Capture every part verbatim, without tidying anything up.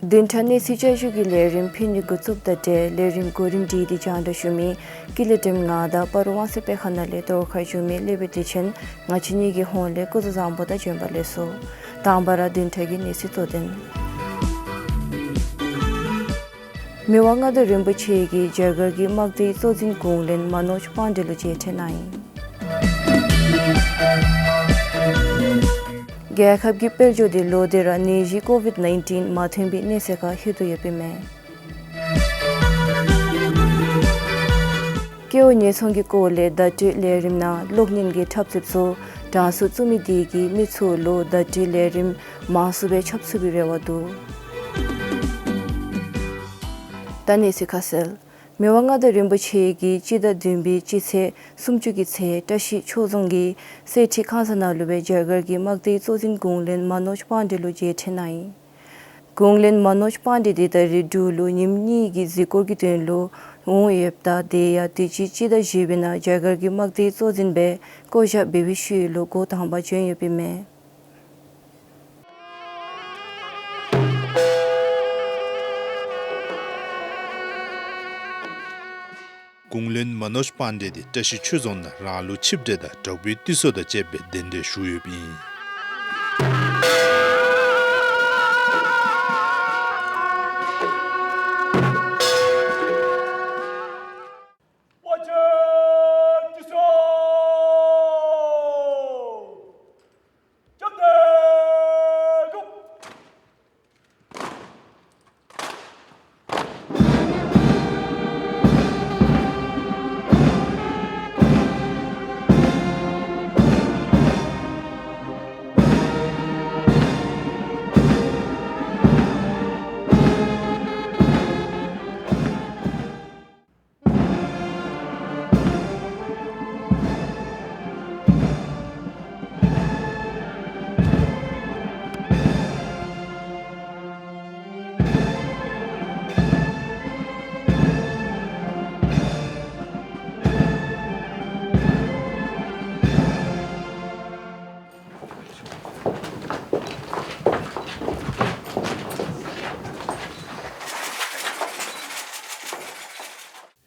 བདུན་ཕྲག་གནས་ཚུལ་བསྐྱར་ཞུ་གི་ལས་རིམ་ཕུལ་ནི་འགོ་བཙུགསཔ་ད་ཏེ་ལས་རིམ་གོ་རིམ་སྒྲིག་སྟེ་རྒྱང་བསྒྲགས་ཞུ་མི་ཀུན་ལེགས་སྒྲོལམ་ང་དང་སྤ་རོ་དབང་འདུས་སྤེལ་ཁང་ནང་ལས་གཏོར་ཁ་ཞུ་མི་ལེགས་པའི་བདེ་ཆེན་ང་བཅས་གཉིས་ཀྱི་ཧོངས་ལས་སྐུ་གཟུགས་བཟང་པོ་དང་བྱོན་པ་ལེགས་སོ། དང་པ་ར་བདུན་ཕྲག་གི་གནས་ཚུལ་གཙོ་དོན། མི་དབང་མངའ་བདག་རིན་པོ་ཆེ་གིས་རྒྱ་གར་གྱི་དམག་སྡེའི་གཙོ་འཛིན་གུང་བློན་མ་ནོཇ་པཱན་ཌེ་ལུ་མཇལ་འཕྲད་གནང་ཡི། རྒྱལ་ཁབ་ཀྱི་དཔལ་འབྱོར་འདི་ལོ་འདི་ར་ནད་གཞི་ཀོ་ཝིཌ་ནའིན་ཊིན་མ་ཐོན་པའི་གནས་ཚད་ཁར་ལྷོད་དོ་ཡོདཔ་ཨིན་མས། སྐྱེ་བོ་ཉེས་ཚང་གི་སྐོར་ལས་བརྡ་སྤྲོད་ལས་རིམ་ནང་གློག་བརྙན་གྱི་འཁྲབ་རྩེདཔ་ཚུ་གྲངས་སུ་བཙུགས་མི་དེ་གིས་མི་ཚུ་ལུ་བརྡ་སྤྲོད་ལས་རིམ་མང་སུ་སྦེ་ཁྱབ་ཚུགས་པའི་རེ་བ་འདུག། ད་གནས་ཚུལ་ཁ་གསལ། མི་དབང་མངའ་བདག་རིན་པོ་ཆེ་གིས་སྤྱི་ཟླ་བདུན་པའི་སྤྱི་ཚེས་སུམ་ཅུ་གི་ཚེ་བཀྲ་ཤིས་ཆོས་རྫོང་གི་གསེར་ཁྲི་ཁང་གསར་ནང་ལུ་སྦེ་རྒྱ་གར་གྱི་དམག་སྡེའི་གཙོ་འཛིན་གུང་བློན་མ་ནོཇ་པཱན་ཌེ་ལུ་མཇལ་འཕྲད་གནང་ཡི། གུང་བློན་མ་ནོཇ་པཱན་ཌེ་འདི་ད་རེས་འབྲུག་ལུ་ཉིནམ་གཉིས་ཀྱི་གཟིགས་སྐོར་གྱི་དོན་ལུ་འོང་ཡོདཔ་ད་དེ་ཡང་དུས་ཅི་སྤྱི་ཟླ་བཞི་པའི་ནང་རྒྱ་གར་གྱི་དམག་སྡེའི་གཙོ་འཛིན་སྦེ་བསྐོ་བཞག་འབད་བའི་ཤུལ་ལུ་འགོ་དང་པ་བྱོན་ཡོདཔ་ཨིན་མས། གུང་བློན་མ་ནོཇ་པཱན་ཌེ་འདི་བཀྲ་ཤིས་ཆོས་རྫོང་ནང་རང་ལུགས་ཆིབས་གྲལ་དང་དྲག་པོའི་ཏི་སེ་དང་བཅས་པའི་གདན་འདྲེན་ཞུ་ཡོདཔ་ཨིན།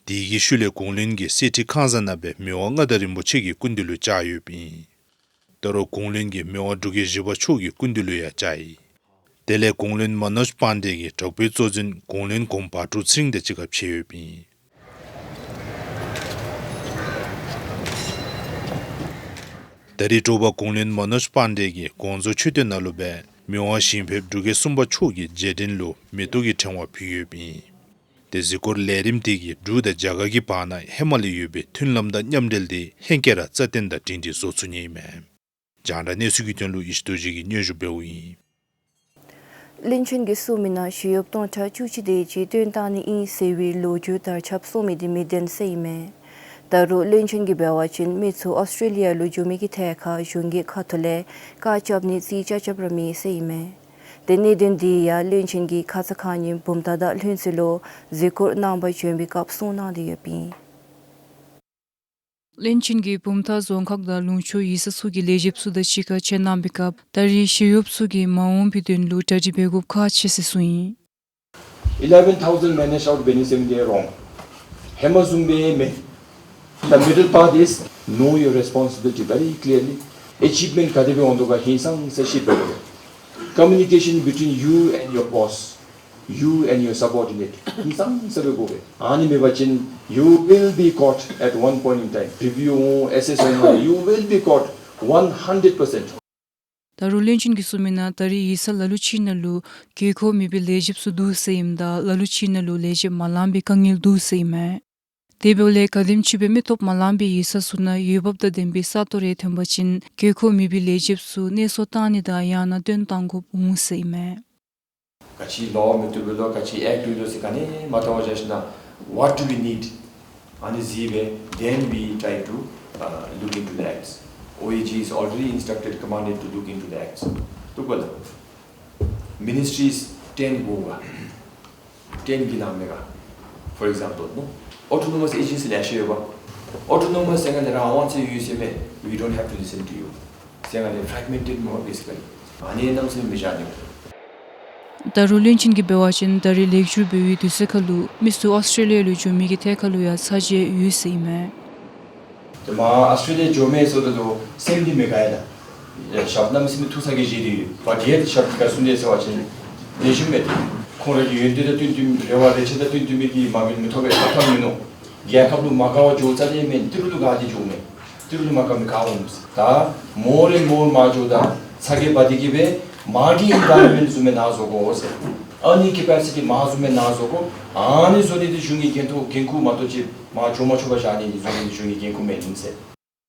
དེ་གི་ཤུལ་ལས་གུང་བློན་གྱིས་གསེར་ཁྲི་ཁང་གསར་ནང་སྦེ་མི་དབང་མངའ་བདག་རིན་པོ་ཆེ་གི་སྐུ་མདུན་ལུ་བཅར་ཡོདཔ་ཨིན། ད་རུང་གུང་བློན་གྱིས་མི་དབང་འབྲུག་རྒྱལ་བཞི་པ་མཆོག་གི་སྐུ་མདུན་ལུ་ཡང་བཅར་ཡི། དེ་ལས་གུང་བློན་མ་ནོཇ་པཱན་ཌེ་གིས་དྲག་པོའི་གཙོ་འཛིན་གུང་བློན་གོང་བ་ཀྲུ་ཚེ་རིང་དང་གཅིག་ཁར་ཕྱད་ཡོདཔ་ཨིན། ད་རེས་དྲོ་པ་གུང་བློན་མ་ནོཇ་པཱན་ཌེ་གིས་དགོངས་རྫོགས་མཆོད་རྟེན་ནང་ལུ་སྦེ་མི་དབང་ཞིང་ཕེབས་འབྲུག་རྒྱལ་གསུམ་པ་མཆོག་གི་རྗེས་དྲན་ལུ་མེ་ཏོག་གི་ཕྲེང་བ་ཕུལ་ཡོདཔ་ཨིན། ཏེ་གཟིགས་སྐོར་ལས་རིམ་དེ་གིས་འབྲུག་དང་རྒྱ་གར་གྱི་བར་ན་ཧེ་མ་ལས་ཡོད་པའི་མཐུན་ལམ་དང་མཉམ་འབྲེལ་དེ་ཧེང་སྐལ་ར་རྩ་བརྟན་དང་སྒྲིང་སྒྲིང་བཟོ་ཚུགས་ནི་ཨིན་མས། རྒྱང་བསྒྲགས་གནས་ཚུལ་གྱི་དོན་ལུ་ཡེ་ཤེས་རྡོ་རྗེ་གིས་སྙན་ཞུ་འབདཝ་ཨིན། བློན་ཆེན་གྱིས་གསུངས་མི་ནང་ཞི་གཡོགཔ་སྟོང་ཕྲག་བཅུ་གཅིག་དེ་ཅིག་བཏོན་བཏང་ནི་ཨིན་ཟེར་བའི་ལོ་རྒྱུས་དར་ཁྱབ་སོང་མི་དེ་མི་བདེན་ཟེར་ཨིན་མས། ད་རུང་བློན་ཆེན་གྱིས་འབད་བ་ཅིན་མི་ཚུ་ཨོསི་ཊྲེ་ལི་ཡ་ལུ་འགྱོ་མི་གི་ཐད་ཁར་གཞུང་གི་ཁ་ཐུག་ལས་བཀག་རྐྱབ་ནི་རྩིས་རྐྱབ་རྐྱབ་ར་མེད་ཟེར་ཨིན་མས། ཏེ་གནད་དོན་དེ་ཡང་བློན་ཆེན་གྱིས་ཁ་ཙ་ཁ་ཉིནམ་བུམ་ཐང་དང་ལྷུན་རྩེ་ལུ་གཟིགས་སྐོར་གནང་པར་བྱོན་པའི་སྐབས་གསུངས་གནང་སྟེ་ཡོདཔ་ཨིན། བློན་ཆེན་གྱིས་བུམ་ཐང་རྫོང་ཁག་དང་ལུང་ཕྱོགས་ཡིག་ཚང་ཚུ་གི་ལས་བྱེདཔ་ཚུ་དང་གཅིག་ཁར་མཇལ་གནང་བའི་སྐབས་ད་རེས་ཞི་གཡོགཔ་ཚུ་གིས་མ་འོངས་པའི་དོན་ལུ་གྲ་སྒྲིག་འབད་དགོཔ་ཁག་ཆེ་ཟེར་གསུངས་ཡི། Eleven thousand managed out Benin Seventy-eight wrong. ཧེ་མ་བཟུམ་སྦེ་མེན། The middle part is know your responsibility very clearly. Achievement ག་དེ་སྦེ་འོང་དོ་ག་ཧིང་སངས་ས་ཤེས་པ་དགོ། Communication between you and your boss, you and your subordinate ཧིང་སངས་ས་སྦེ་དགོ་པས། ཨ་ནི་མེད་པ་ཅིན་you will be caught at one point in time. Review འོང་ཨེ་སེསི་འོང་you will be caught one hundred percent. ད་རུང་བློན་ཆེན་གྱིས་གསུངས་མི་ནང་ད་རེས་ཡིག་ཚང་ལ་ལུ་ཅིག་ནང་ལུ་དགོས་མཁོ་མེད་པའི་ལས་བྱེདཔ་ཚུ་འདུག་ཟེར་ཨིནམ་ད་ལ་ལུ་ཅིག་ནང་ལུ་ལས་བྱེདཔ་མ་ལང་པའི་དཀའ་ངལ་འདུག་ཟེར་ཨིན་མས། དེ་འབདཝ་ལས་ག་དེམ་ཅིག་སྦེ་མི་སྟོབས་མ་ལང་པའི་ཡིག་ཚང་ཚུ་ནང་འོས་འབབ་དང་ལྡན་པའི་ས་སྟོང་རེ་ཐོན་པ་ཅིན་དགོས་མཁོ་མེད་པའི་ལས་བྱེདཔ་ཚུ་གནས་གསོ་བཏང་ནི་དང་ཡང་ན་བཏོན་བཏང་དགོཔ་འོང་ཟེར་ཨིན་མས། ག་ཅི་ལོ་མི་བཏུབ་པའི་ལོ་ག་ཅི་ཨེཀཊ་ལུ་ཟེར་ག་ནི་མ་བལྟ་བར་བཞག་ཞིནམ་ལས་what do we need? ཨ་ནི་གཟིགས་སྦེ་then we try to, uh, look into the acts. O A G is already instructed, commanded to look into the acts. བཏུབ་པ་ལགས། Ministries ten དགོ་ག། ten གི་ནང་མེད་ག། For example, no? Autonomous agency ལེ་ཤ་ཡོད་པ། Autonomous ཟེར་ག་ནི་རང་དབང་ཚད་ཡོད་ཟེར་མས། We don't have to listen to you. ཟེར་ག་ནི་fragmented མོ་basically. ཨ་ནི་གནམ་མེད་ས་མེད་མི་བཞག་ནི། ད་རུང་བློན་ཆེན་གྱིས་འབད་བ་ཅིན་ད་རེས་ལེགས་བཅོས་འབད་བའི་དུས་ཚོད་ཁར་ལུ་མི་ཚུ་ཨོསི་ཊྲེ་ལི་ཡ་ལུ་འགྱོ་མི་གི་ཐད་ཁར་ལུ་ཡང་ཚ་གྱང་ཡོད་ཟེར་ཨིན་མས། ཏེ་མར་ཨོསི་ཊྲེ་ལི་ཡ་འགྱོ་མི་ཚུ་ད་ལུ་སེམས་འདི་མི་དགའ་ཡ་ད། ཡ་ཞབས་གནམ་མེད་ས་མེད་ཐུག་ས་གི་གཞི་འདི་ཡོད། བ་གལ་ཏེ་ཞབས་འདི་ག་སོང་ནི་ཟེར་བ་ཅིན་ལེགས་ཤོམ་མས་ཏེ། ཁོང་ར་གི་ཡོན་ཏན་དང་བསྟུན་བསྟུན་རེ་བ་རེ་ཆེ་དང་བསྟུན་བསྟུན་མི་གི་མ་དངུལ་མི་ཐོབ་པའི་ཐབས་ཐབས་མིན་ནུག། རྒྱལ་ཁབ་ལུ་མ་དགའ་བར་འགྱོ་རྩ་ལས་མེན། ཏི་རུ་ལུ་དགའ་སྟེ་འགྱོཝ་མས། ཏི་རུ་ལུ་མ་དགའ་མི་ག་འོང་ཟེར། ད་མོ་རེ་མོ་མ་འགྱོ་ད་ཚ་གྱང་འབག་སྟེ་གིས་སྦེ་མ་གི་ཨིན་ད་ཨ་ནི་བཟུམ་མའི་ནང་བཟོ་དགོ་ཟེར། ཨ་ནི་ཀེ་པེ་སི་ཊི་མ་བཟུམ་མའི་ནང་བཟོ་དགོ། ཨ་ནི་བཟོ་ནི་འདི་གཞུང་གི་འགན་ཐོག་འགན་ཁུར་མ་གཏོགས་ཅིག་མར་འགྱོ་མ་ཆོག་པར་བཞག་ནི་འདི་གཞུང་གི་འགན་ཁུར་མེན་ཟེར།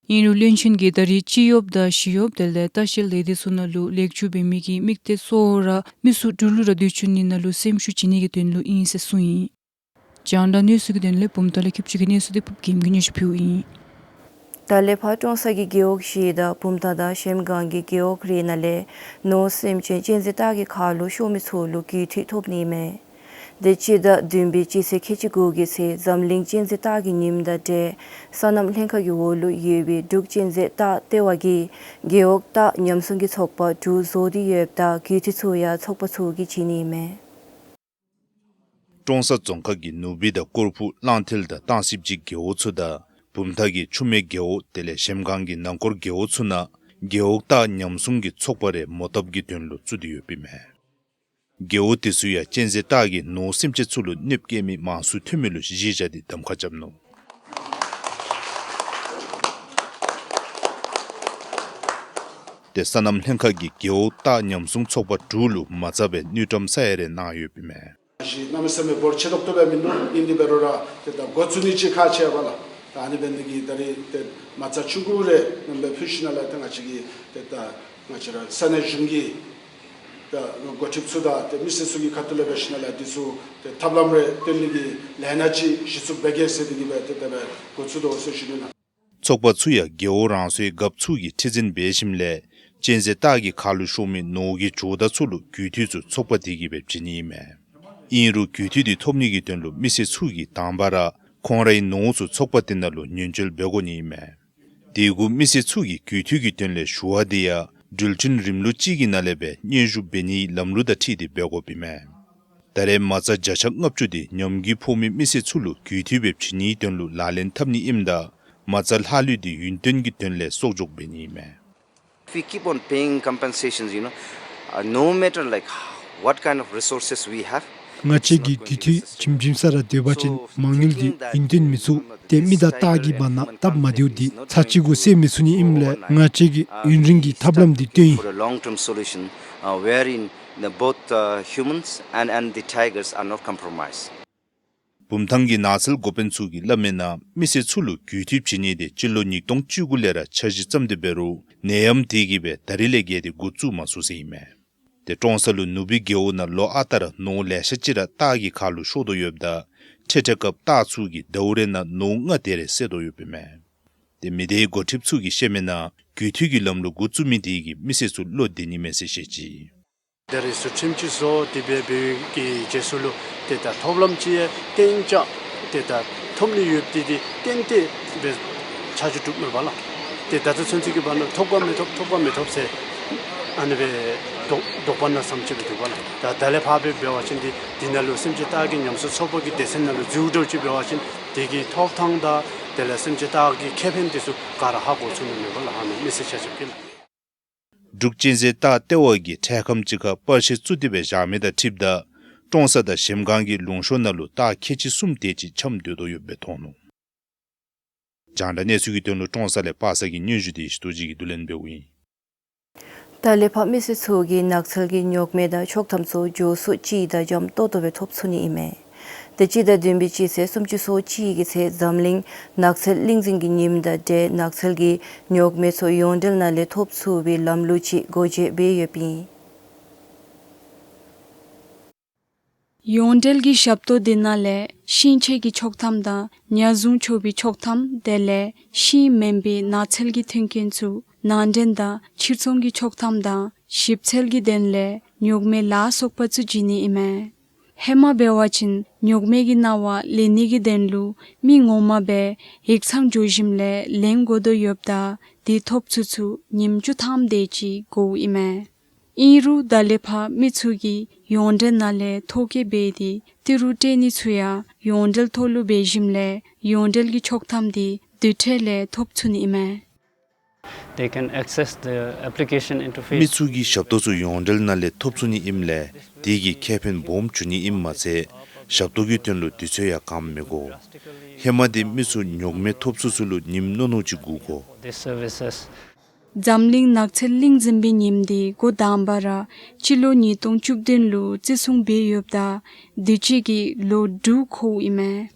ཨིན་རུང་བློན་ཆེན་གྱིས་ད་རེས་སྤྱི་གཡོགཔ་དང་ཞི་གཡོགཔ་དེ་ལས་ལྟ་བཤལ་ལས་སྡེ་ཚུ་ནང་ལུ་ལེགས་བཅོས་འབད་མི་གི་དམིགས་གཏད་གཙོ་བོ་ར་མི་ཚུ་འབྲུག་ལུ་ར་སྡོད་བཅུག་ནི་ནང་ལུ་སེམས་ཤུགས་བྱིན་ནི་གི་དོན་ལུ་ཨིན་ཟེར་གསུངས་ཡི། རྒྱང་བསྒྲགས་གནས་ཚུལ་གྱི་དོན་ལས་བུམ་ཐང་ལས་ཁྱབ་བསྒྲགས་ཀྱི་གནས་ཚུལ་འདི་ཕུབ་རྒྱལམོ་གིས་སྙན་ཞུ་ཕུལཝ་ཨིན། ད་ལས་ཕར་ཀྲོང་གསར་གྱི་རྒེད་འོག་བཞི་དང་བུམ་ཐང་དང་གཞལམ་སྒང་གི་རྒེད་འོག་རེ་ནང་ལས་ནོར་སེམས་ཅན་གཅན་གཟན་སྟག་གི་ཁ་ལུ་ཤོར་མི་ཚུ་ལུ་རྒུད་འཐུས་ཐོབ་ནི་མས། དེ་སྤྱི་ཟླ་བདུན་པའི་སྤྱི་ཚེས་ཁལ་གཅིག་དགུ་གི་ཚེ་འཛམ་གླིང་གཅན་གཟན་སྟག་གི་ཉིནམ་དང་འབྲེལ་སོ་ནམ་ལྷན་ཁག་གི་འོག་ལུ་ཡོད་པའི་འབྲུག་གཅན་གཟན་སྟག་ལྟེ་བ་གིས་རྒེད་འོག་སྟག་ཉམས་སྲུང་གི་ཚོགས་པ་དྲུག་བཟོ་སྟེ་ཡོདཔ་ད་རྒུད་འཐུས་ཚུ་ཡང་ཚོགས་པ་ཚུ་གིས་བྱིན་ནི་མས། ཀྲོང་གསར་རྫོང་ཁག་གི་ནུ་སྦིས་དང་ཀོར་ཕུ་གླང་མཐིལ་དང་སྟང་སིབ་ཅིག་རྒེད་འོག་ཚུ་དང་བུམ་ཐང་གི་ཆུ་སྨད་རྒེད་འོག་དེ་ལས་གཞལམ་སྒང་གི་ནང་སྐོར་རྒེད་འོག་ཚུ་ནང་རྒེད་འོག་སྟག་ཉམས་སྲུང་གི་ཚོགས་པ་རེ་མོ་བཏབ་ཀྱི་དོན་ལུ་བཙུགས་ཏེ་ཡོདཔ་ཨིན་མས། རྒེད་འོག་དེ་ཚུ་ཡང་གཅན་གཟན་སྟག་གིས་ནོར་སེམས་ཅན་ཚུ་ལུ་གནོདཔ་བཀལ་མི་མང་སུ་ཐོན་མི་ལུ་གཞི་བཞག་སྟེ་གདམ་ཁ་རྐྱབ་ནུག། ཏེ་སོ་ནམ་ལྷན་ཁག་གིས་རྒེད་འོག་སྟག་ཉམས་སྲུང་ཚོགས་པ་དྲུག་ལུ་མ་རྩ་སྦེ་དངུལ་ཀྲམ་ས་ཡ་རེ་གནང་ཡོདཔ་ཨིན་མས། གཞི་གནམ་མེད་ས་མེད་འབོར་ཆེ་ཏོག་ཏོ་སྦེ་མིན་ནུག། ཨིན་དེ་འབད་རུང་ར་ཏེ་ད་འགོ་བཙུགས་ནི་ཅིག་ཁག་ཆེ་བས་ལགས། ད་ཨ་ནི་འབད་ནི་འདི་གིས་ད་རེས་ཏེ་མ་རྩ་ཆུང་ཀུ་རེ་ནང་སྦེ་ཕུལ་ཞིནམ་ལས་ད་ང་བཅས་ཀྱིས་ཏེ་ད་ང་བཅས་ར་ས་གནས་གཞུང་གི་ད་འགོ་ཁྲིདཔ་ཚུ་དང་ཏེ་མི་སེར་ཚུ་གི་ཁ་ཐུག་ལས་འབད་ཞིནམ་ལས་འདི་ཚུ་ཏེ་ཐབས་ལམ་རེ་སྟོན་ནི་གི་ལས་སྣ་ཅིག་གཞི་བཙུགས་འབད་གེ་ཟེར་དེ་གིས་སྦེ་ཏེ་དེ་སྦེ་འགོ་བཙུགས་དོ་ཟེར་ཞུ་ནི་ལགས། ཚོགས་པ་ཚུ་ཡང་རྒེད་འོག་རང་སོའི་རྒཔོ་ཚུ་གིས་ཁྲི་འཛིན་འབད་ཞིནམ་ལས་གཅན་གཟན་སྟག་གི་ཁ་ལུ་ཤོར་མི་ནོར་གྱི་ཇོ་བདག་ཚུ་ལུ་རྒུད་འཐུས་ཚུ་ཚོགས་པ་དེ་གིས་སྦེ་བྱིན་ནི་ཨིན་མས། ཨིན་རུང་རྒུད་འཐུས་དེ་ཐོབ་ནི་གི་དོན་ལུ་མི་སེར་ཚུ་གིས་དང་པ་ར་ཁོང་རའི་ནོར་ཚུ་ཚོགས་པ་དེ་ནང་ལུ་ཉེན་བཅོལ་འབད་དགོ་ནི་ཨིན་མས། དེ་གུ་མི་སེར་ཚུ་གིས་རྒུད་འཐུས་ཀྱི་དོན་ལས་ཞུ་བ་དེ་ཡང་འགྲུལ་འཕྲིན་རིམ་ལུགས་ཅིག་གི་ནང་ལས་སྦེ་སྙན་ཞུ་འབད་ནིའི་ལམ་ལུགས་དང་འཁྲིལ་ཏེ་འབད་དགོཔ་ཨིན་མས། ད་རེས་མ་རྩ་བརྒྱ་ཆ་ལྔ་བཅུ་དེ་ཉམས་རྒུད་ཕོག་མི་མི་སེར་ཚུ་ལུ་རྒུད་འཐུས་སྦེ་བྱིན་ནིའི་དོན་ལུ་ལག་ལེན་འཐབ་ནི་ཨིནམ་ད་མ་རྩ་ལྷག་ལུས་དེ་ཡུན་བརྟན་གྱི་དོན་ལས་གསོག་འཇོག་འབད་ནི་ཨིན་མས། We keep on paying compensations, you know, uh, no matter, like, what kind of resources we have. ང་བཅས་ཀྱིས་རྒུད་འཐུས་བྱིན་བྱིན་ས་ར་སྡོད་པ་ཅིན་མ་དངུལ་འདི་ཡུན་བརྟན་མི་ཚུགས། ཏེ་མི་དང་སྟག་གི་བར་ན་སྟབས་མ་བདེཝ་འདི་ཚར་གཅིག་གུ་སེལ་མི་ཚུགས་ནི་ཨིནམ་ལས་ང་བཅས་ཀྱིས་ཡུན་རིང་གི་ཐབས་ལམ་འདི་བཏོན་ཡི། For a long-term solution, uh, wherein the both, uh, humans and, and the tigers are not compromised. བུམ་ཐང་གི་ནགས་ཚལ་འགོ་དཔོན་ཚུ་གིས་སླབ་མིའི་ནང་མི་སེར་ཚུ་ལུ་རྒུད་འཐུས་བྱིན་ནི་དེ་སྤྱི་ལོ་ཉིས་སྟོང་བཅུ་དགུ་ལས་ར་འཆར་གཞི་བརྩམས་ཏེ་འབད་རུང་ནད་ཡམས་དེ་གིས་སྦེ་ད་རིས་ལས་བརྒལ་ཏེ་འགོ་བཙུགས་མ་ཚུགས་ཟེར་ཨིན་མས། ཏེ་ཀྲོང་གསར་ལུ་ནུ་སྦིས་རྒེད་འོག་ནང་ལོ་ཨ་རྟག་ར་ནོར་ལེ་ཤ་ཅིག་ར་སྟག་གི་ཁ་ལུ་ཤོར་དོ་ཡོདཔ་ད་འཕྲལ་འཕྲལ་སྐབས་སྟག་ཚུ་གིས་ཟླཝ་རེ་ནང་ནོར་ལྔ་དེ་རེ་བསད་དོ་ཡོདཔ་ཨིན་མས། ཏེ་མི་སྡེའི་འགོ་ཁྲིདཔ་ཚུ་གིས་བཤད་མིའི་ནང་རྒུད་འཐུས་ཀྱི་ལམ་ལུགས་འགོ་བཙུགས་མི་དེ་གིས་མི་སེར་ཚུ་བློ་བདེ་ནི་མས་ཟེར་བཤད་ཅི། ད་རེས་ཚུ་ཁྲིམས་ཅིག་བཟོ་སྟེ་འབད་བའི་གི་རྗེས་སུ་ལུ་ཏེ་ད་ཐོབ་ལམ་ཅིག་ཡང་གཏན་འཇགས་ཏེ་ད་ཐོབ་ནི་ཡོདཔ་དེ་འདི་གཏན་གཏན་སྦེ་ཆ་འཇོག་གྲུབ་མས་པ་ལགས། ཏེ་ད་ལྟོ་ཚུན་ཚོད་ཀྱི་བར་ན་ཐོབ་ག་མི་ཐོབ་ཐོབ་ག་མི་ཐོབ་ཟེར་ཨ་ནི་སྦེ་དོགས་དོགས་པ་ནང་ཙམ་ཅིག་སྦེ་འདུག་པ་ལགས། ད་ད་ལས་ཕར་སྦེ་འབད་བ་ཅིན་འདི་འདི་ནང་ལུ་སེམས་ཅན་སྟག་གི་ཉམས་གསོ་ཚོགས་པ་གི་སྡེ་ཚན་ནང་ལུ་འཛུལཝ་འདྲཝ་ཅིག་འབད་བ་ཅིན་དེ་གི་ཐོབ་ཐང་དང་དེ་ལས་སེམས་ཅན་སྟག་གི་ཁེ་ཕན་དེ་ཚུ་ག་ར་ཧ་གོ་ཚུགས་ནི་མས་པ་ལགས། ཨ་ནི་མི་སེར་ཆ་ཁྱབ་ཀྱིས་ལགས། འབྲུག་གཅན་གཟན་སྟག་ལྟེ་བ་གིས་འཕྲལ་ཁམས་ཅིག་ཁར་པར་ཤིང་བཙུགས་ཏེ་སྦེ་བཞག་མི་དང་འཁྲིལཝ་ད་ཀྲོང་གསར་དང་གཞལམ་སྒང་གི་ལུང་གཤོང་ནང་ལུ་སྟག་ཁལ་གཅིག་གསུམ་དེ་ཅིག་འཁྱམས་སྡོད་དོ་ཡོདཔ་སྦེ་མཐོང་ནུག། རྒྱང་བསྒྲགས་གནས་ཚུལ་གྱི་དོན་ལུ་ཀྲོང་གསར་ལས་པ་སངས་ཀྱི་སྙན་ཞུ་དེ་ཞི་ཏོ་རྗེ་གིས་བསྡུ་ལེན་འབདཝ་ཨིན། ད་ལས་ཕར་མི་སེར་ཚུ་གིས་ནགས་ཚལ་གྱི་ཉོག་མེད་དང་ཆོག་ཐམ་ཚུ་མགྱོགས་སུ་གཅིག་དང་འཇམ་ཏོག་ཏོ་སྦེ་ཐོབ་ཚུགས་ནི་ཨིན་མས། ཏེ་སྤྱི་ཟླ་བདུན་པའི་སྤྱི་ཚེས་སུམ་ཅུ་སོ་གཅིག་གི་ཚེ་འཛམ་གླིང་ནགས་ཚལ་གླིང་འཛིན་གྱི་ཉིནམ་དང་འབྲེལ་ནགས་ཚལ་གྱི་ཉོག་མེད་ཚུ་ཡོངས་འབྲེལ་ནང་ལས་ཐོབ་ཚུགས་པའི་ལམ་ལུགས་ཅིག་སྒོ་འབྱེད་འབད་ཡོདཔ་ཨིན། ཡོངས་འབྲེལ་གྱི་ཞབས་ཏོག་དེ་ནང་ལས་ཤིང་ཆས་ཀྱི་ཆོག་ཐམ་དང་ཉ་བཟུང་ཆོག་པའི་ཆོག་ཐམ་དེ་ལས་ཤིང་མེན་པའི་ནགས་ཚལ་གྱི་མཐུན་རྐྱེན་ཚུ་ནང་འདྲེན་དང་ཕྱིར་ཚོང་གི་ཆོག་ཐམ་དང་ཞིབ་འཚོལ་གྱི་དོན་ལས་ཉོག་མེད་ལ་སོགས་པ་ཚུ་བྱིན་ནི་ཨིན་མས། ཧེ་མ་འབད་བ་ཅིན་ཉོག་མེད་ཀྱི་གནང་བ་ལེན་ནི་གི་དོན་ལུ་མི་ངོ་མ་སྦེ་ཡིག་ཚང་འགྱོ་ཞིནམ་ལས་ལེན་དགོ་དོ་ཡོདཔ་ད་དེ་ཐོབ་ཚུགས་ཚུགས་ཉིནམ་བཅུ་ཐམ་དེ་ཅིག་འགོརཝ་ཨིན་མས། ཨིན་རུང་ད་ལས་ཕར་མི་ཚུ་གིས་ཡོངས་འབྲེལ་ནང་ལས་ཐོ་བཀོད་འབད་དེ་ཏི་རུ་སྤྲོད་ནི་ཚུ་ཡང་ཡོངས་འབྲེལ་ཐོག་ལུ་འབད་ཞིནམ་ལས་ཡོངས་འབྲེལ་གྱི་ཆོག་ཐམ་དེ་དུར་ཁྲོད་ལས་ཐོབ་ཚུགས་ནི་ཨིན་མས། They can access the application interface. མི་ཚུ་གིས་ཞབས་ཏོག་ཚུ་ཡོངས་འབྲེལ་ནང་ལས་ཐོབ་ཚུགས་ནི་ཨིནམ་ལས་དེ་གིས་ཁེ་ཕན་སྦོམ་འབྱུང་ནི་ཨིནམ་མ་ཚད་ཞབས་ཏོག་གི་དོན་ལུ་དུས་ཚོད་ཡང་གངམ་མི་དགོ། ཧེ་མ་འདི་མི་ཚུ་ཉོག་མེད་ཐོབ་ཚུགས་ཚུགས་ལུ་ཉིནམ་ནུབ་ནུབ་ཅིག་སྒུག་དགོ། These services འཛམ་གླིང་ནགས་ཚལ་གླིང་འཛིན་པའི་ཉིནམ་འདི་འགོ་དང་པ་ར་སྤྱི་ལོ་ཉིས་སྟོང་བཅུ་བདུན་ལུ་བརྩི་སྲུང་འབད་ཡོདཔ་ད་དུས་ཅི་གི་ལོ་དྲུག་འཁོརཝ་ཨིན་མས།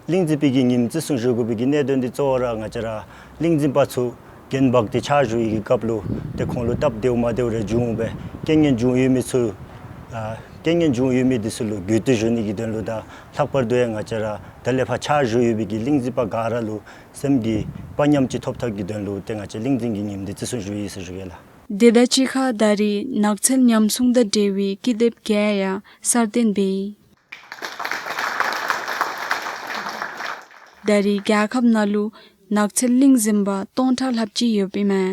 གླིང་འཛིན་པའི་གི་ཉིནམ་བརྩི་སྲུང་ཞུ་དགོ་པའི་གི་གནད་དོན་འདི་གཙོ་བོ་ར་ང་བཅས་ར་གླིང་འཛིན་པ་ཚུ་རྒྱན་འབག་སྟེ་ཕྱག་ཞུ་བའི་གི་སྐབས་ལུ་ཏེ་ཁོང་ལུ་སྟབས་བདེཝ་མ་བདེཝ་རེ་འབྱུང་སྦེ་རྐྱེན་ངན་བྱུང་ཡོད་མི་ཚུ་ཨ་རྐྱེན་ངན་བྱུང་ཡོད་མི་འདི་ཚུ་ལུ་རྒུད་འཐུས་ཞུ་ནི་གི་དོན་ལུ་དང་ལྷག་པར་དུ་ཡང་ང་བཅས་ར་ད་ལས་ཕར་ཕྱག་ཞུ་ཡོད་པའི་གི་གླིང་འཛིན་པ་ག་ར་ལུ་སེམས་ཀྱི་དཔའ་ཉམས་ཅིག་ཐོབ་ཐབས་ཀྱི་དོན་ལུ་ཏེ་ང་བཅས་གླིང་འཛིན་གྱི་ཉིནམ་འདི་བརྩི་སྲུང་ཞུ་ཡི་ཟེར་ཞུ་གེ་ལགས། དེ་དང་གཅིག་ཁར་ད་རེས་ནགས་ཚལ་ཉམས་སྲུང་དང་འབྲེལ་བའི་ཀི་དེབ་བརྒྱད་ཡང་གསར་བཏོན་འབད་ཡི། ད་རེས་རྒྱལ་ཁབ་ནང་ལུ་ནགས་ཚལ་གླིང་འཛིན་པ་སྟོང་ཕྲག་ལྷགཔ་ཅིག་ཡོདཔ་ཨིན་མས།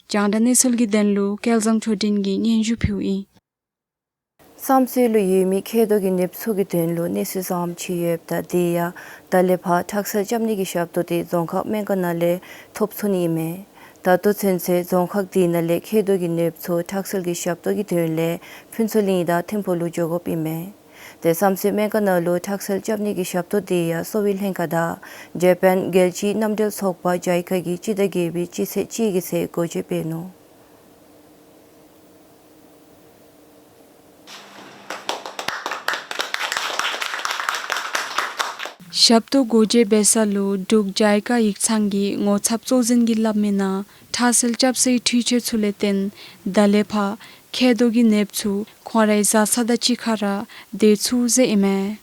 རྒྱང་བསྒྲགས་གནས་ཚུལ་གྱི་དོན་ལུ་སྐལ་བཟང་ཆོས་སྒྲོན་གྱིས་སྙན་ཞུ་ཕུལཝ་ཨིན། བསམ་སྲོལ་ལུ་ཡོད་མི་མཁལ་རྡོག་གི་ནདཔ་ཚུ་གི་དོན་ལུ་གནས་ཚུལ་བཟངམ་ཅིག་ཡོདཔ་ད་དེ་ཡང་ད་ལས་ཕར་ཁྲག་སེལ་རྐྱབ་ནི་གི་ཞབས་ཏོག་དེ་རྫོང་ཁག་སྨན་ཁང་ནང་ལས་ཐོབ་ཚུགས་ནི་ཨིན་མས། ད་ལྟོ་ཚུན་ཚོད་རྫོང་ཁག་དེ་ནང་ལས་མཁལ་རྡོག་གི་ནདཔ་ཚུ་ཁྲག་སེལ་གྱི་ཞབས་ཏོག་གི་དོན་ལས་ཕུན་ཚོགས་གླིང་དང་ཐིམ་ཕུག་ལུ་འགྱོ་དགོཔ་ཨིན་མས། དེ་བསམ་སྲོལ་སྨན་ཁང་ནང་ལུ་ཁྲག་སེལ་རྐྱབ་ནི་གི་ཞབས་ཏོག་དེ་ཡང་གསོ་བའི་ལྷན་ཁག་དང་ཇ་པཱན་རྒྱལ་སྤྱིའི་མནའམ་འབྲེལ་ཚོགས་པ་ཇའི་ཀ་གིས་སྤྱི་ཟླ་བརྒྱད་པའི་སྤྱི་ཚེས་གཅིག་གི་ཚེས་སྒོ་འབྱེད་འབད་ནུག། ཞབས་ཏོག་སྒོ་འབྱེད་འབད་ས་ལུ་འབྲུག་ཇའི་ཀ་ཡིག་ཚང་གི་ངོ་ཚབ་གཙོ་འཛིན་གྱིས་སླབ་མི་ནང་ཁྲག་སེལ་རྐྱབ་སའི་འཕྲུལ་ཆས་ཚུ་ལས་བརྟེན་ད་ལས་ཕར་མཁལ་རྡོག་གི་ནདཔ་ཚུ་ཁོང་རའི་བཟའ་ཚང་དང་གཅིག་ཁར་ར་སྡོད་ཚུགས་ཟེར་ཨིན་མས།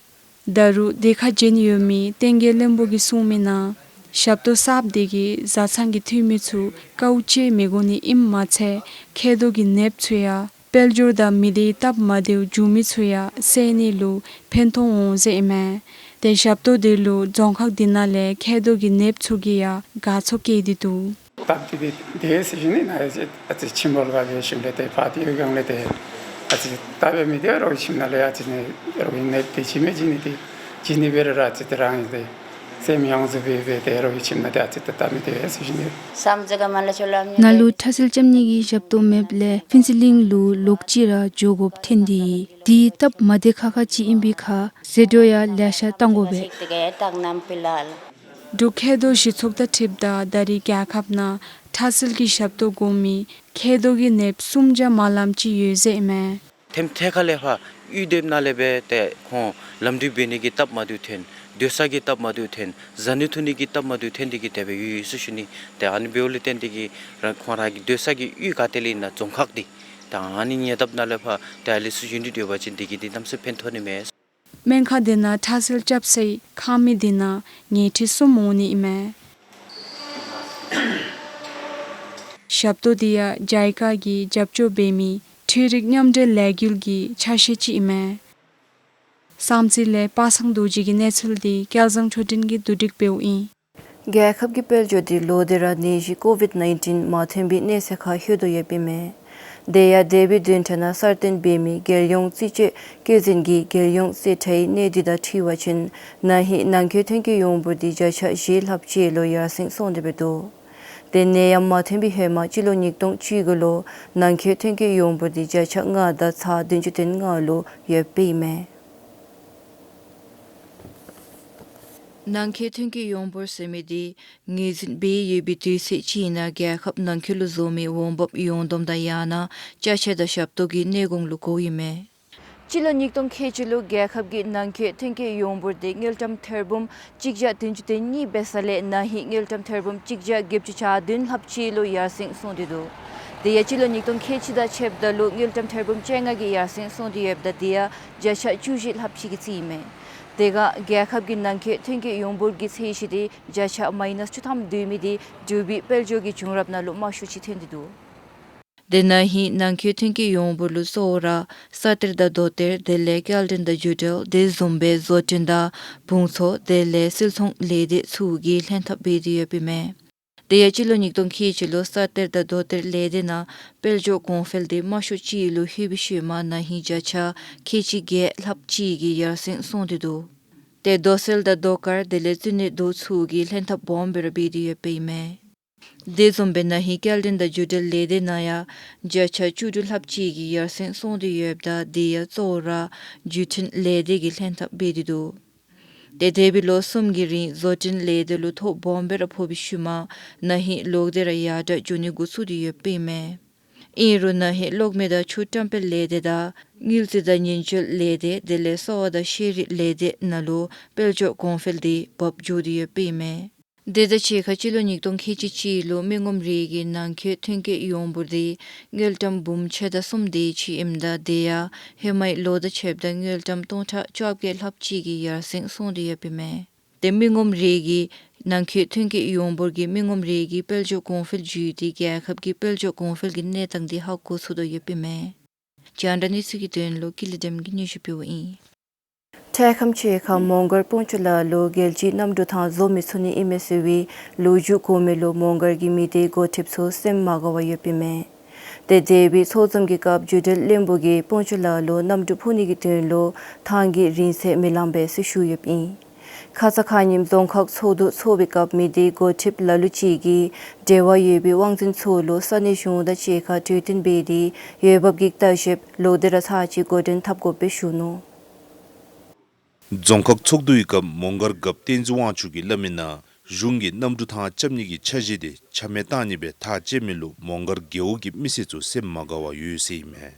ད་རུང་དེ་ཁར་བྱོན་ཡོད་མི་བསྟན་རྒྱས་བློན་པོ་གིས་གསུང་མི་ནང་ཞབས་ཏོག་གསརཔ་དེ་གིས་བཟའ་ཚང་གི་འཐུས་མི་ཚུ་དཀའཝ་སྤྱད་མི་དགོ་ནི་ཨིནམ་མ་ཚད་མཁལ་རྡོག་གི་ནདཔ་ཚུ་ཡང་དཔལ་འབྱོར་དང་མི་སྡེའི་སྟབས་མ་བདེཝ་བྱུང་མི་ཚུ་ཡང་སེལ་ནི་ལུ་ཕན་ཐོགས་འོང་ཟེར་ཨིན་མས། དེ་ཞབས་ཏོག་དེ་ལུ་རྫོང་ཁག་དེ་ནང་ལས་མཁལ་རྡོག་གི་ནདཔ་ཚུ་གིས་ཡང་དགའ་ཚོར་བསྐྱེད་དེ་འདུག། སྟབས་བདེ་སྟེ་ཟེར་ཞུ་ནི་ཨིན། ཨ་ཙི་ཨ་ཙི་ཁྱིམ་པ་ལུ་ག་ལས་ཞིནམ་ལས་ཏེ་ཕར་དེ་སྒང་ལས་ཏེ་ཨ་ཙི་སྟབས་མི་བདེ་རོགས་ཁྱིམ་ནང་ལས་ཨ་ཙི་ནི་རོགས་ནད་དེ་ཅིག་མི་ཅིག་ནི་དེ་ཅིག་ནི་འབད་རུང་ར་ཨ་ཙི་ཏེ་རང་ཨིན་ཏེ་སེམས་ཡང་རྫུ་འབད་འབད་དེ་རོགས་ཁྱིམ་ནང་ཏེ་ཨ་ཙི་ཏེ་སྟབས་མི་བདེ་ཟེར་ཞུ་ནི་ཨིན། ནཱ་ལུ་ཁྲག་སེལ་རྐྱབ་ནི་གི་ཞབས་ཏོག་མེདཔ་ལས་ཕུན་ཚོགས་གླིང་ལུ་ལོགས་ཅིག་ར་འགྱོ་དགོཔ་ཐོན་ཏེ་ཡོད། དེ་སྟབས་མ་བདེ་ཁག་ཁ་ཅིག་ཨིན་པའི་ཁར་ཟད་འགྲོ་ཡང་ལེ་ཤ་བཏང་དགོ་པས། འབྲུག་མཁལ་རྡོག་གཞི་ཚོགས་དང་འཁྲིལཝ་ད་ད་རེས་རྒྱལ་ཁབ་ནང་ཁྲག་སེལ་གྱི་ཞབས་ཏོག་དགོ་མི་མཁལ་རྡོག་གི་ནདཔ་སུམ་བརྒྱ་མ་ལངམ་ཅིག་ཡོད་ཟེར་ཨིན་མས། ཐེམ་ཐེ་ཁ་ལས་ཕར་ཡུལ་དེ་ནང་ལས་འབད་དེ་ཁོང་ལམ་འགྲུལ་འབད་ནི་གི་སྟབས་མ་བདེཝ་ཐོན། སྡོད་ས་གི་སྟབས་མ་བདེཝ་ཐོན། བཟའ་ནི་འཐུང་ནི་གི་སྟབས་མ་བདེཝ་ཐོན་ཏེ་གིས་དེ་སྦེ་ཡོད་ཡོད་ཟེར་ཞུ་ནི། ཏེ་ཨ་ནི་འབདཝ་ལས་བརྟེན་ཏེ་གིས་རང་ཁོང་ར་གི་སྡོད་ས་གི་ཡུལ་ག་ཏེ་ལས་ཨིན་ན་རྫོང་ཁག་དེ་ད་ཨ་ནི་ཉེ་འདབས་ནང་ལས་ཕར་ཏེ་ཨ་ལས་ཚུར་བྱོན་ཏེ་སྡོད་པ་ཅིན་དེ་གིས་དེ་གནམ་མེད་ས་མེད་ཕན་ཐོགས་ནི་མས། སྨན་ཁང་དེ་ནང་ཁྲག་སེལ་རྐྱབ་སའི་ཁང་མིག་དེ་ནང་ཉལ་ཁྲི་གསུམ་འོང་ནི་ཨིན་མས། ཞབས་ཏོག་དེ་ཡང་ཇའི་ཀ་གིས་རྒྱབ་སྐྱོར་འབད་མི་འཕྲུལ་རིག་མཉམ་འབྲེལ་ལས་འགུལ་གྱི་ཆ་ཤས་ཅིག་ཨིན་མས། བསམ་རྩེ་ལས་པ་སངས་རྡོ་རྗེ་གི་གནས་ཚུལ་དེ་སྐལ་བཟང་ཆོས་སྒྲོན་གྱིས་བསྡུ་སྒྲིག་འབདཝ་ཨིན། རྒྱལ་ཁབ་ཀྱི་དཔལ་འབྱོར་དེ་ལོག་སྟེ་ར་ནད་གཞི་ཀོ་ཝིཌ་ནའིན་ཊིན་མ་ཐོན་པའི་གནས་ཚད་ཁར་ལྷོད་དོ་ཡོདཔ་ཨིན་མས། དེ་ཡང་འདས་པའི་བདུན་ཕྲག་ནང་གསར་བཏོན་འབད་མི་རྒྱལ་ཡོངས་རྩིས་སྤྱོད་བཀོད་འཛིན་གྱིས་རྒྱལ་ཡོངས་རྩིས་ཁྲའི་གནས་སྡུད་དང་འཁྲིལ་བ་ཅིན་ན་ཧིང་ནང་འཁོད་ཐོན་སྐྱེད་ཡོངས་འབོར་དེ་བརྒྱ་ཆ་བཞི་ལྷགཔ་ཅིག་ལུ་ཡར་སེང་སོང་སྟེ་འབད་འདུག། དེ་ནད་ཡམས་མ་ཐོན་པའི་ཧེ་མ་སྤྱི་ལོ་ཉིས་སྟོང་བཅུ་དགུ་ལུ་ནང་འཁོད་ཐོན་སྐྱེད་ཡོངས་འབོར་དེ་བརྒྱ་ཆ་ལྔ་དང་ཚག་བདུན་ཅུ་དོན་ལྔ་ལུ་ཡོདཔ་ཨིན་མས། ནང་འཁོད་ཐོན་སྐྱེད་ཡོངས་འབོར་ཟེར་མི་དེ་ངོས་འཛིན་འབད་ཡོད་པའི་དུས་ཚོད་ཅིག་ནང་རྒྱལ་ཁབ་ནང་འཁོད་ལུ་བཟོ་མི་འོང་འབབ་ཡོངས་བསྡོམས་དང་ཡང་ན་ཅ་ཆས་དང་ཞབས་ཏོག་གི་གནས་གོང་ལུ་གོཝ་ཨིན་མས། སྤྱི་ལོ་ཉིས་སྟོང་ཁལ་གཅིག་ལུ་རྒྱལ་ཁབ་ཀྱི་ནང་འཁོད་ཐོན་སྐྱེད་ཡོངས་འབོར་དེ་དངུལ་ཀྲམ་ཐེར་འབུམ་གཅིག་བརྒྱ་བདུན་ཅུ་དོན་གཉིས་འབད་ས་ལས་ན་ཧིང་དངུལ་ཀྲམ་ཐེར་འབུམ་གཅིག་བརྒྱ་བརྒྱད་ཅུ་གྱ་བདུན་ལྷགཔ་ཅིག་ལུ་ཡར་སེང་སོང་སྟེ་འདུག། དེ་ཡང་སྤྱི་ལོ་ཉིས་སྟོང་ཁལ་གཅིག་དང་ཕྱདཔ་ད་ལུ་དངུལ་ཀྲམ་ཐེར་འབུམ་བཅོ་ལྔ་གི་ཡར་སེང་སོང་སྟེ་ཡོདཔ་ད་དེ་ཡང་བརྒྱ་ཆ་བཅུ་བཞི་ལྷགཔ་ཅིག་གི་རྩིས་ཨིན་མས། དེ་སྒང་རྒྱལ་ཁབ་ཀྱི་ནང་འཁོད་ཐོན་སྐྱེད་ཡོངས་འབོར་གྱི་ཚད་གཞི་དེ་བརྒྱ་ཆ་མཱའི་ནཱས་བཅུ་ཐམ་སྡོད་མི་དེ་འབྲུག་པའི་དཔལ་འབྱོར་གྱི་བྱུང་རབས་ནང་ལུ་དམའ་ཤོས་ཅིག་ཐོན་ཏེ་འདུག། དེ་ན་ཧིང་ནང་འཁོད་ཐོན་སྐྱེད་ཡོངས་འབོར་ལུ་གཙོ་བོ་ར་ས་གཏེར་དང་རྡོ་གཏེར་དེ་ལས་སྐྱེལ་འདྲེན་དང་རྒྱུ་འབྲེལ་དེ་བཟུམ་སྦེ་བཟོ་སྐྲུན་དང་ཕུང་ཚོགས་དེ་ལས་སིལ་ཚོང་ལས་སྡེ་ཚུ་གིས་ལྷན་ཐབས་འབད་དེ་ཡོདཔ་ཨིན་མས། དེ་ཡང་སྤྱི་ལོ་ཉིས་སྟོང་ཁལ་གཅིག་ལུ་ས་གཏེར་དང་རྡོ་གཏེར་ལས་སྡེ་ནང་དཔལ་འབྱོར་གོང་འཕེལ་དེ་དམའ་ཤོས་ཅིག་ལུ་ལྷོད་པའི་ཤུལ་མ་ན་ཧིང་བརྒྱ་ཆ་ཁལ་གཅིག་བརྒྱད་ལྷགཔ་ཅིག་གིས་ཡར་སེང་སོང་སྟེ་འདུག། ཏེ་རྡོ་སོལ་དང་རྡོ་དཀར་དེ་ལས་བཙུན་ནི་རྡོ་ཚུ་གིས་ལྷན་ཐབས་སྦོམ་སྦེ་ར་འབད་དེ་ཡོདཔ་ཨིན་མས། དེ་བཟུམ་སྦེ་ན་ཧིང་སྐྱེལ་འདྲེན་དང་བརྒྱུད་འབྲེལ་ལས་སྡེ་ནང་ཡང་བརྒྱ་ཆ་བཅུ་དྲུག་ལྷགཔ་ཅིག་གིས་ཡར་སེང་སོང་སྟེ་ཡོདཔ་ད་དེ་ཡང་གཙོ་བོ་ར་བརྒྱུད་འཕྲིན་ལས་སྡེ་གིས་ལྷན་ཐབས་འབད་དེ་འདུག། ཏེ་འདས་པའི་ལོ་གསུམ་གྱི་རིང་བཟོ་སྐྲུན་ལས་སྡེ་ལུ་ཐོ་སྦོམ་སྦེ་ར་ཕོག་པའི་ཤུལ་མ་ན་ཧིང་ལོག་སྟེ་ར་ཡར་དྲག་འགྱོ་ནི་འགོ་བཙུགས་ཏེ་ཡོདཔ་ཨིན་མས། ཨིན་རུང་ན་ཧིང་གློག་མེ་དང་ཆུ་བཀྲམ་སྤེལ་ལས་སྡེ་དང་དངུལ་རྩིས་དང་ཉེན་བཅོལ་ལས་སྡེ་དེ་ལས་གསོ་བ་དང་ཤེས་རིག་ལས་སྡེ་ནང་ལུ་དཔལ་འབྱོར་གོང་འཕེལ་དེ་བབས་འགྱོ་སྟེ་ཡོདཔ་ཨིན་མས། དེ་དང་གཅིག་ཁར་སྤྱི་ལོ་ཉིས་སྟོང་ཁལ་གཅིག་གཅིག་ལུ་མི་ངོམ་རིགས་ཀྱི་ནང་འཁོད་ཐོན་སྐྱེད་ཡོངས་འབོར་དེ་དངུལ་ཀྲམ་འབུམ་ཕྱེད་དང་གསུམ་དེ་ཅིག་ཨིནམ་ད་དེ་ཡང་ཧེ་མའི་ལོ་དང་ཕྱདཔ་ད་དངུལ་ཀྲམ་སྟོང་ཕྲག་བཅོ་བརྒྱད་ལྷགཔ་ཅིག་གིས་ཡར་སེང་སོང་སྟེ་ཡོདཔ་ཨིན་མས། ཏེ་མི་ངོམ་རིགས་ཀྱི་ནང་འཁོད་ཐོན་སྐྱེད་ཡོངས་འབོར་གྱིས་མི་ངོམ་རིགས་ཀྱི་དཔལ་འབྱོར་གོང་འཕེལ་བརྒྱུད་དེ་རྒྱལ་ཁབ་ཀྱི་དཔལ་འབྱོར་གོང་འཕེལ་གྱི་གནས་སྟངས་དེ་ཧ་གོ་ཚུགས་དོ་ཡོདཔ་ཨིན་མས། རྒྱང་བསྒྲགས་གནས་ཚུལ་གྱི་དོན་ལུ་ཀུན་ལེགས་སྒྲོལམ་གིས་སྙན་ཞུ་ཕུལཝ་ཨིན། འཕྲལ་ཁམས་ཅིག་ཁར་མོང་སྒར་སྤོང་ཆུ་ལ་ལུ་རྒྱལ་སྤྱིའི་གནམ་གྲུ་ཐང་བཟོ་མི་ཚུགས་ནི་ཨིན་མས་ཟེར་བའི་ལོ་རྒྱུས་གོ་མི་ལུ་མོང་སྒར་གྱི་མི་སྡེའི་འགོ་ཁྲིདཔ་ཚུ་སེམས་མ་དགའ་བར་ཡོདཔ་ཨིན་མས། ཏེ་འདས་པའི་ཚོགས་འཛོམས་ཀྱི་སྐབས་བརྒྱུད་འབྲེལ་བློན་པོ་གིས་སྤོང་ཆུ་ལ་ལུ་གནམ་གྲུ་འཕུར་ནི་གི་དོན་ལུ་ཐང་གི་རིང་ཚད་མི་ལང་པས་ཟེར་ཞུ་ཡོདཔ་ཨིན། ཁ་ཙ་ཁ་ཉིནམ་རྫོང་ཁག་ཚོགས་འདུ་ཚོགས་པའི་སྐབས་མི་སྡེའི་འགོ་ཁྲིདཔ་ལ་ལུ་ཅིག་གིས་འབྲེལ་བ་ཡོད་པའི་དབང་འཛིན་ཚུ་ལུ་ས་གནས་གཞུང་དང་གཅིག་ཁར་གྲོས་བསྟུན་འབད་དེ་འོས་འབབ་ཀྱི་བརྟག་ཞིབ་ལོག་སྟེ་ར་ཚར་གཅིག་འགོ་འདྲེན་འཐབ་དགོཔ་སྦེ་ཞུ་ནུག། རྫོང་ཁག་ཚོགས་འདུའི་སྐབས་མོང་སྒར་རྒཔོ་བསྟན་འཛིན་དབང་ཕྱུག་གིས་སླབ་མི་ནང་གཞུང་གིས་གནམ་གྲུ་ཐང་རྐྱབ་ནི་གི་འཆར་གཞི་དེ་ཆ་མེད་བཏང་ནི་སྦེ་ཐག་བཅད་མི་ལུ་མོང་སྒར་རྒེད་འོག་གི་མི་སེར་ཚུ་སེམས་མ་དགའ་བར་ཡོད་ཟེར་ཨིན་མས།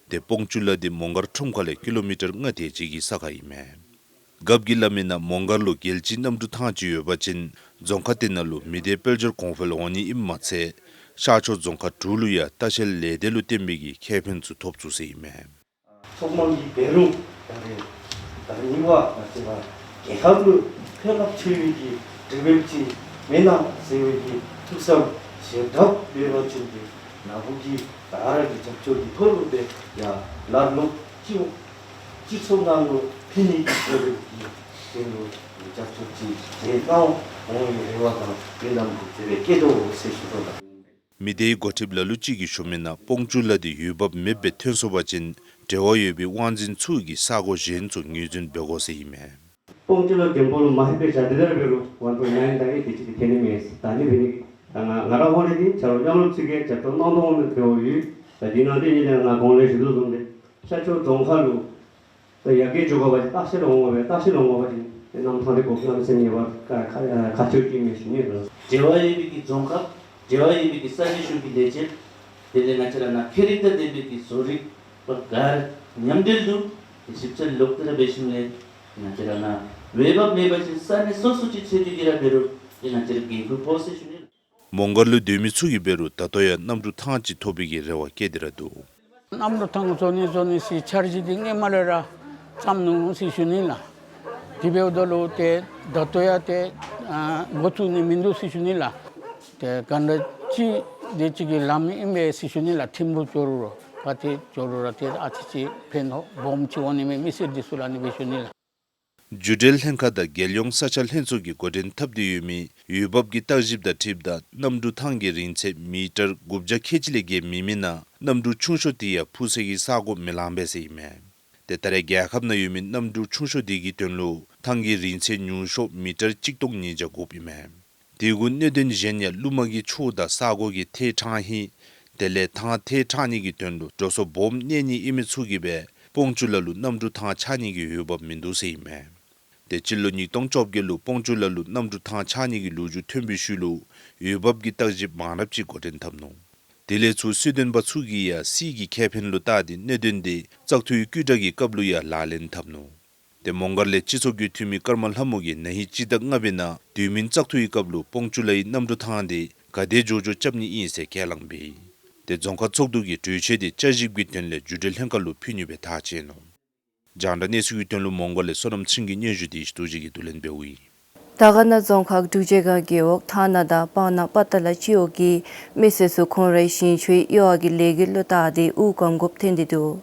ཏེ་སྤོང་ཆུ་ལ་དེ་མོང་སྒར་ཁྲོམ་ཁ་ལས་ཀི་ལོ་མི་ཊར་ལྔ་དེ་ཅིག་གི་ས་ཁར་ཨིན་མས། རྒཔོ་གིས་སླབ་མི་ནང་མོང་སྒར་ལུ་རྒྱལ་སྤྱིའི་གནམ་གྲུ་ཐང་ཅིག་ཡོད་པ་ཅིན་རྫོང་ཁག་དེ་ནང་ལུ་མི་སྡེའི་དཔལ་འབྱོར་གོང་འཕེལ་འོང་ནི་ཨིནམ་མ་ཚད་ཤར་ཕྱོགས་རྫོང་ཁག་དྲུག་ལུ་ཡང་ལྟ་བཤལ་ལས་སྡེ་ལུ་བརྟེན་པའི་གི་ཁེ་ཕན་ཚུ་ཐོབ་ཚུགས་ཟེར་ཨིན་མས། ཚོགས་མང་གི་འབད་རུང་ད་རེས་ད་རེས་ཉིན་མ་ང་བཅས་ར་རྒྱལ་ཁབ་ལུ་ཕན་རླབས་ཆེ་བའི་གི་དྲི་བ་ཅིག་མེན་ན་ཟེར་བའི་གི་ཐུགས་བསམ་བཞེས་གྲབས་འབད་བ་ཅིན་གྱི་ནཱ་བུ་གི་ད་ར་གི་རྒྱབ་སྐྱོར་གྱི་ཐོག་ལུ་སྦེ་ཡང་ལ་ལུ་སྤྱི་སྤྱི་ཚོགས་ནང་ལུ་ཕན་ནི་གི་དོན་ལུ་རྒྱབ་སྐྱོར་ཅིག་མཛད་གནང་འོང་བའི་རེ་བ་དང་སྨོན་ལམ་གྱི་རྩེ་སྦེ་བསྐྱེད་དོ་ཟེར་ཞུ་དོ་ལགས། མི་སྡེའི་འགོ་ཁྲིདཔ་ལ་ལུ་ཅིག་གིས་ཞུ་མི་ནང་སྤོང་ཆུ་ལ་དེ་འོས་འབབ་མེདཔ་སྦེ་ཐོན་སོང་པ་ཅིན་འབྲེལ་བ་ཡོད་པའི་དབང་འཛིན་ཚུ་གིས་ས་གོ་གཞན་ཚུ་ངོས་འཛིན་འབད་དགོ་ཟེར་ཨིན་མས། སྤོང་ཆུ་ལ་རྒེད་འོག་ལུ་མ་ཧེ་པེ་བྱ་དེ་དར་འབད་རུང་ཝན་པོའིནཊ་ནའིན་དང་ཨེཊ་དེ་ཅིག་གིས་ཐོན་ནི་མས། ད་ནི་འབད་ནི་ད་ང་ང་ར་ཧོ་རེ་འདི་ཆ་རོགས་མཉམ་རུབ་ཚུ་གིས་རྒྱབ་སྐྱོར་གནང་དོ་འོང་མནོ་འབདཝ་ཡོད། ད་འདི་ནང་འདི་ཨིན་ན་ང་གོང་ལས་ཞུ་དོ་བཟུམ་སྦེ་ཤར་ཕྱོགས་རྫོང་ཁག་ལུ་ད་ཡར་རྒྱས་འགྱོ་དགོ་པ་ཅིན་ལྟ་བཤལ་འོང་དགོ་པས། ལྟ་བཤལ་འོང་དགོ་པ་ཅིན་ཏེ་གནམ་ཐང་འདི་དགོ་གནམ་མེད་ས་མེད་ངེས་པར་ཁག་ཁག་ཁག་ཆེཝ་ཅིག་མས་ཞུ་ནི་ལགས། འབྲེལ་བ་ཡོད་པའི་གི་རྫོང་ཁག་འབྲེལ་བ་ཡོད་པའི་གི་ས་གནས་གཞུང་གི་ལས་བྱེདཔ་དེ་ལས་ང་བཅས་ར་ནཱ་ཁྱད་རིག་དང་ལྡན་པའི་གི་བཟོ་རིག་པ་ག་ར་མཉམ་འབྲེལ་དུ་ཏེ་ཞིབ་འཚོལ་ལོག་སྟེ་ར་འབད་ཞིནམ་ལས་ང་བཅས་ར་ནཱ་འོས་འབབ་མེད་པ་ཅིན་ས་གནས་སོ་སོ་ཅིག་འཚོལ་ཏེ་གི་ར་འབད་རུང་ཏེ་ང་བཅས་ར་འགན་ཁུར་ཕོག་ཟེར་ཞུ་ནི་ལགས། མོང་སྒར་ལུ་སྡོད་མི་ཚུ་གིས་འབད་རུང་ད་ལྟོ་ཡང་གནམ་གྲུ་ཐང་ཅིག་ཐོབ་པའི་གི་རེ་བ་བསྐྱེད་དེ་ར་འདུག། གནམ་གྲུ་ཐང་བཟོ་ནི་བཟོ་ནི་ཟེར་འཆར་གཞི་འདི་སྔོན་མ་ལས་ར་བརྩམས་ནུག་ཟེར་ཞུ་ནི་ལགས། དེ་འབདཝ་ད་ལུ་ཏེ་ད་ལྟོ་ཡང་ཏེ་ཨ་འགོ་བཙུགས་ནི་མིན་འདུག་ཟེར་ཞུ་ནི་ལགས། ཏེ་ག་འདྲ་ཅིག་དེ་ཅིག་གི་ལམ་ཨིན་པས་ཟེར་ཞུ་ནི་ལགས། ཐིམ་ཕུག་འགྱོ་རུང་ར་ག་ཏེ་འགྱོ་རུང་ར་ཏེ་ཨ་ཙི་ཅིག་ཕན་ཐོགས་སྦོམ་ཅིག་འོང་ནི་མས་མི་སེར་འདི་ཚུ་ལུ་ཨ་ནི་སྦེ་ཞུ་ནི་ལགས། རྒྱུན་འབྲེལ་ལྷན་ཁག་དང་རྒྱལ་ཡོངས་ས་ཆ་ལྷན་ཚོགས་ཀྱིས་འགོ་འདྲེན་འཐབ་སྟེ་ཡོད་མི་འོས་འབབ་ཀྱི་བརྟག་ཞིབ་དང་འཁྲིལཝ་ད་གནམ་གྲུ་ཐང་གི་རིང་ཚད་མི་ཊར་དགུ་བརྒྱ་ཁལ་གཅིག་ལས་བརྒལ་མེད་མི་ནང་གནམ་གྲུ་ཆུང་ཤོས་དེ་ཡང་འཕུར་སའི་གི་ས་གོ་མི་ལང་པས་ཟེར་ཨིན་མས། ཏེ་ད་རེས་རྒྱལ་ཁབ་ནང་ཡོད་མི་གནམ་གྲུ་ཆུང་ཤོས་དེ་གི་དོན་ལུ་ཐང་གི་རིང་ཚད་ཉུང་ཤོས་མི་ཊར་གཅིག་སྟོང་ཉིས་བརྒྱ་དགོཔ་ཨིན་མས། དེ་གུ་གནད་དོན་གཞན་ཡང་རླུང་མ་གི་ཆུ་དང་ས་གོ་གི་ཐལ་དྲགས་ཧིང་དེ་ལས་ཐང་ཐལ་དྲགས་ནི་གི་དོན་ལུ་འགྲོ་སོང་སྦོམ་གནས་ནི་ཨིན་མི་ཚུ་གིས་སྦེ་སྤོང་ཆུ་ལ་ལུ་གནམ་གྲུ་ཐང་ཆགས་ནི་གི་འོས་འབབ་མིན་འདུག་ཟེར་ཨིན་མས། ཏེ་སྤྱི་ལོ་ཉིས་སྟོང་བཅོ་བརྒྱད་ལུ་སྤོང་ཆུ་ལ་ལུ་གནམ་གྲུ་ཐང་ཆགས་ནི་གི་ལོ་རྒྱུས་ཐོན་པའི་ཤུལ་ལུ་འོས་འབབ་ཀྱི་བརྟག་ཞིབ་མང་རབས་ཅིག་འགོ་འདྲེན་འཐབ་ནུག། དེ་ལས་ཚུར་སྲིད་དོན་པ་ཚུ་གིས་ཡང་སྲིད་ཀྱི་ཁེ་ཕན་ལུ་བལྟ་སྟེ་གནད་དོན་དེ་བཙག་འཐུའི་བསྐུལ་བསྒྲགས་ཀྱི་སྐབས་ལུ་ཡང་ལག་ལེན་འཐབ་ནུག། ཏེ་མོང་སྒར་ལས་སྤྱི་ཚོགས་ཀྱི་འཐུས་མི་ཀརྨ་ལྷ་མོ་གིས་ན་ཧིང་སྤྱི་ཟླ་ལྔ་པའི་ནང་དུས་མིན་བཙག་འཐུའི་སྐབས་ལུ་སྤོང་ཆུ་ལའི་གནམ་གྲུ་ཐང་དེ་ག་དེ་མགྱོགས་མགྱོགས་རྐྱབ་ནི་ཨིན་ཟེར་ཁས་བླངས་པས། ཏེ་རྫོང་ཁག་ཚོགས་འདུ་གིས་གྲོས་ཆོད་དེ་བསྐྱར་ཞིབ་ཀྱི་དོན་ལས་རྒྱུན་འབྲེལ་ལྷན་ཁག་ལུ་ཕུལ་ནི་སྦེ་ཐག་བཅད་ནུག། རྒྱང་བསྒྲགས་གནས་ཚུལ་གྱི་དོན་ལུ་མོང་སྒར་ལས་བསོད་ནམས་ཚེ་རིང་གི་སྙན་ཞུ་དེ་ཡེ་ཤེས་རྡོ་རྗེ་གིས་བསྡུ་ལེན་འབདཝ་ཨིན། དར་དཀར་ན་རྫོང་ཁག་འབྲུག་རྗེ་སྒང་རྒེད་འོག་ཐང་ན་དང་སྤང་ན་པ་ཏ་ལ་སྤྱི་འོག་གི་མི་སེར་ཚུ་ཁོང་རའི་ཞིང་ཆུའི་གཡུར་བ་གི་ལས་འགུལ་ལུ་བལྟ་སྟེ་དབུགས་སྐམ་དགོཔ་ཐོན་ཏེ་འདུག།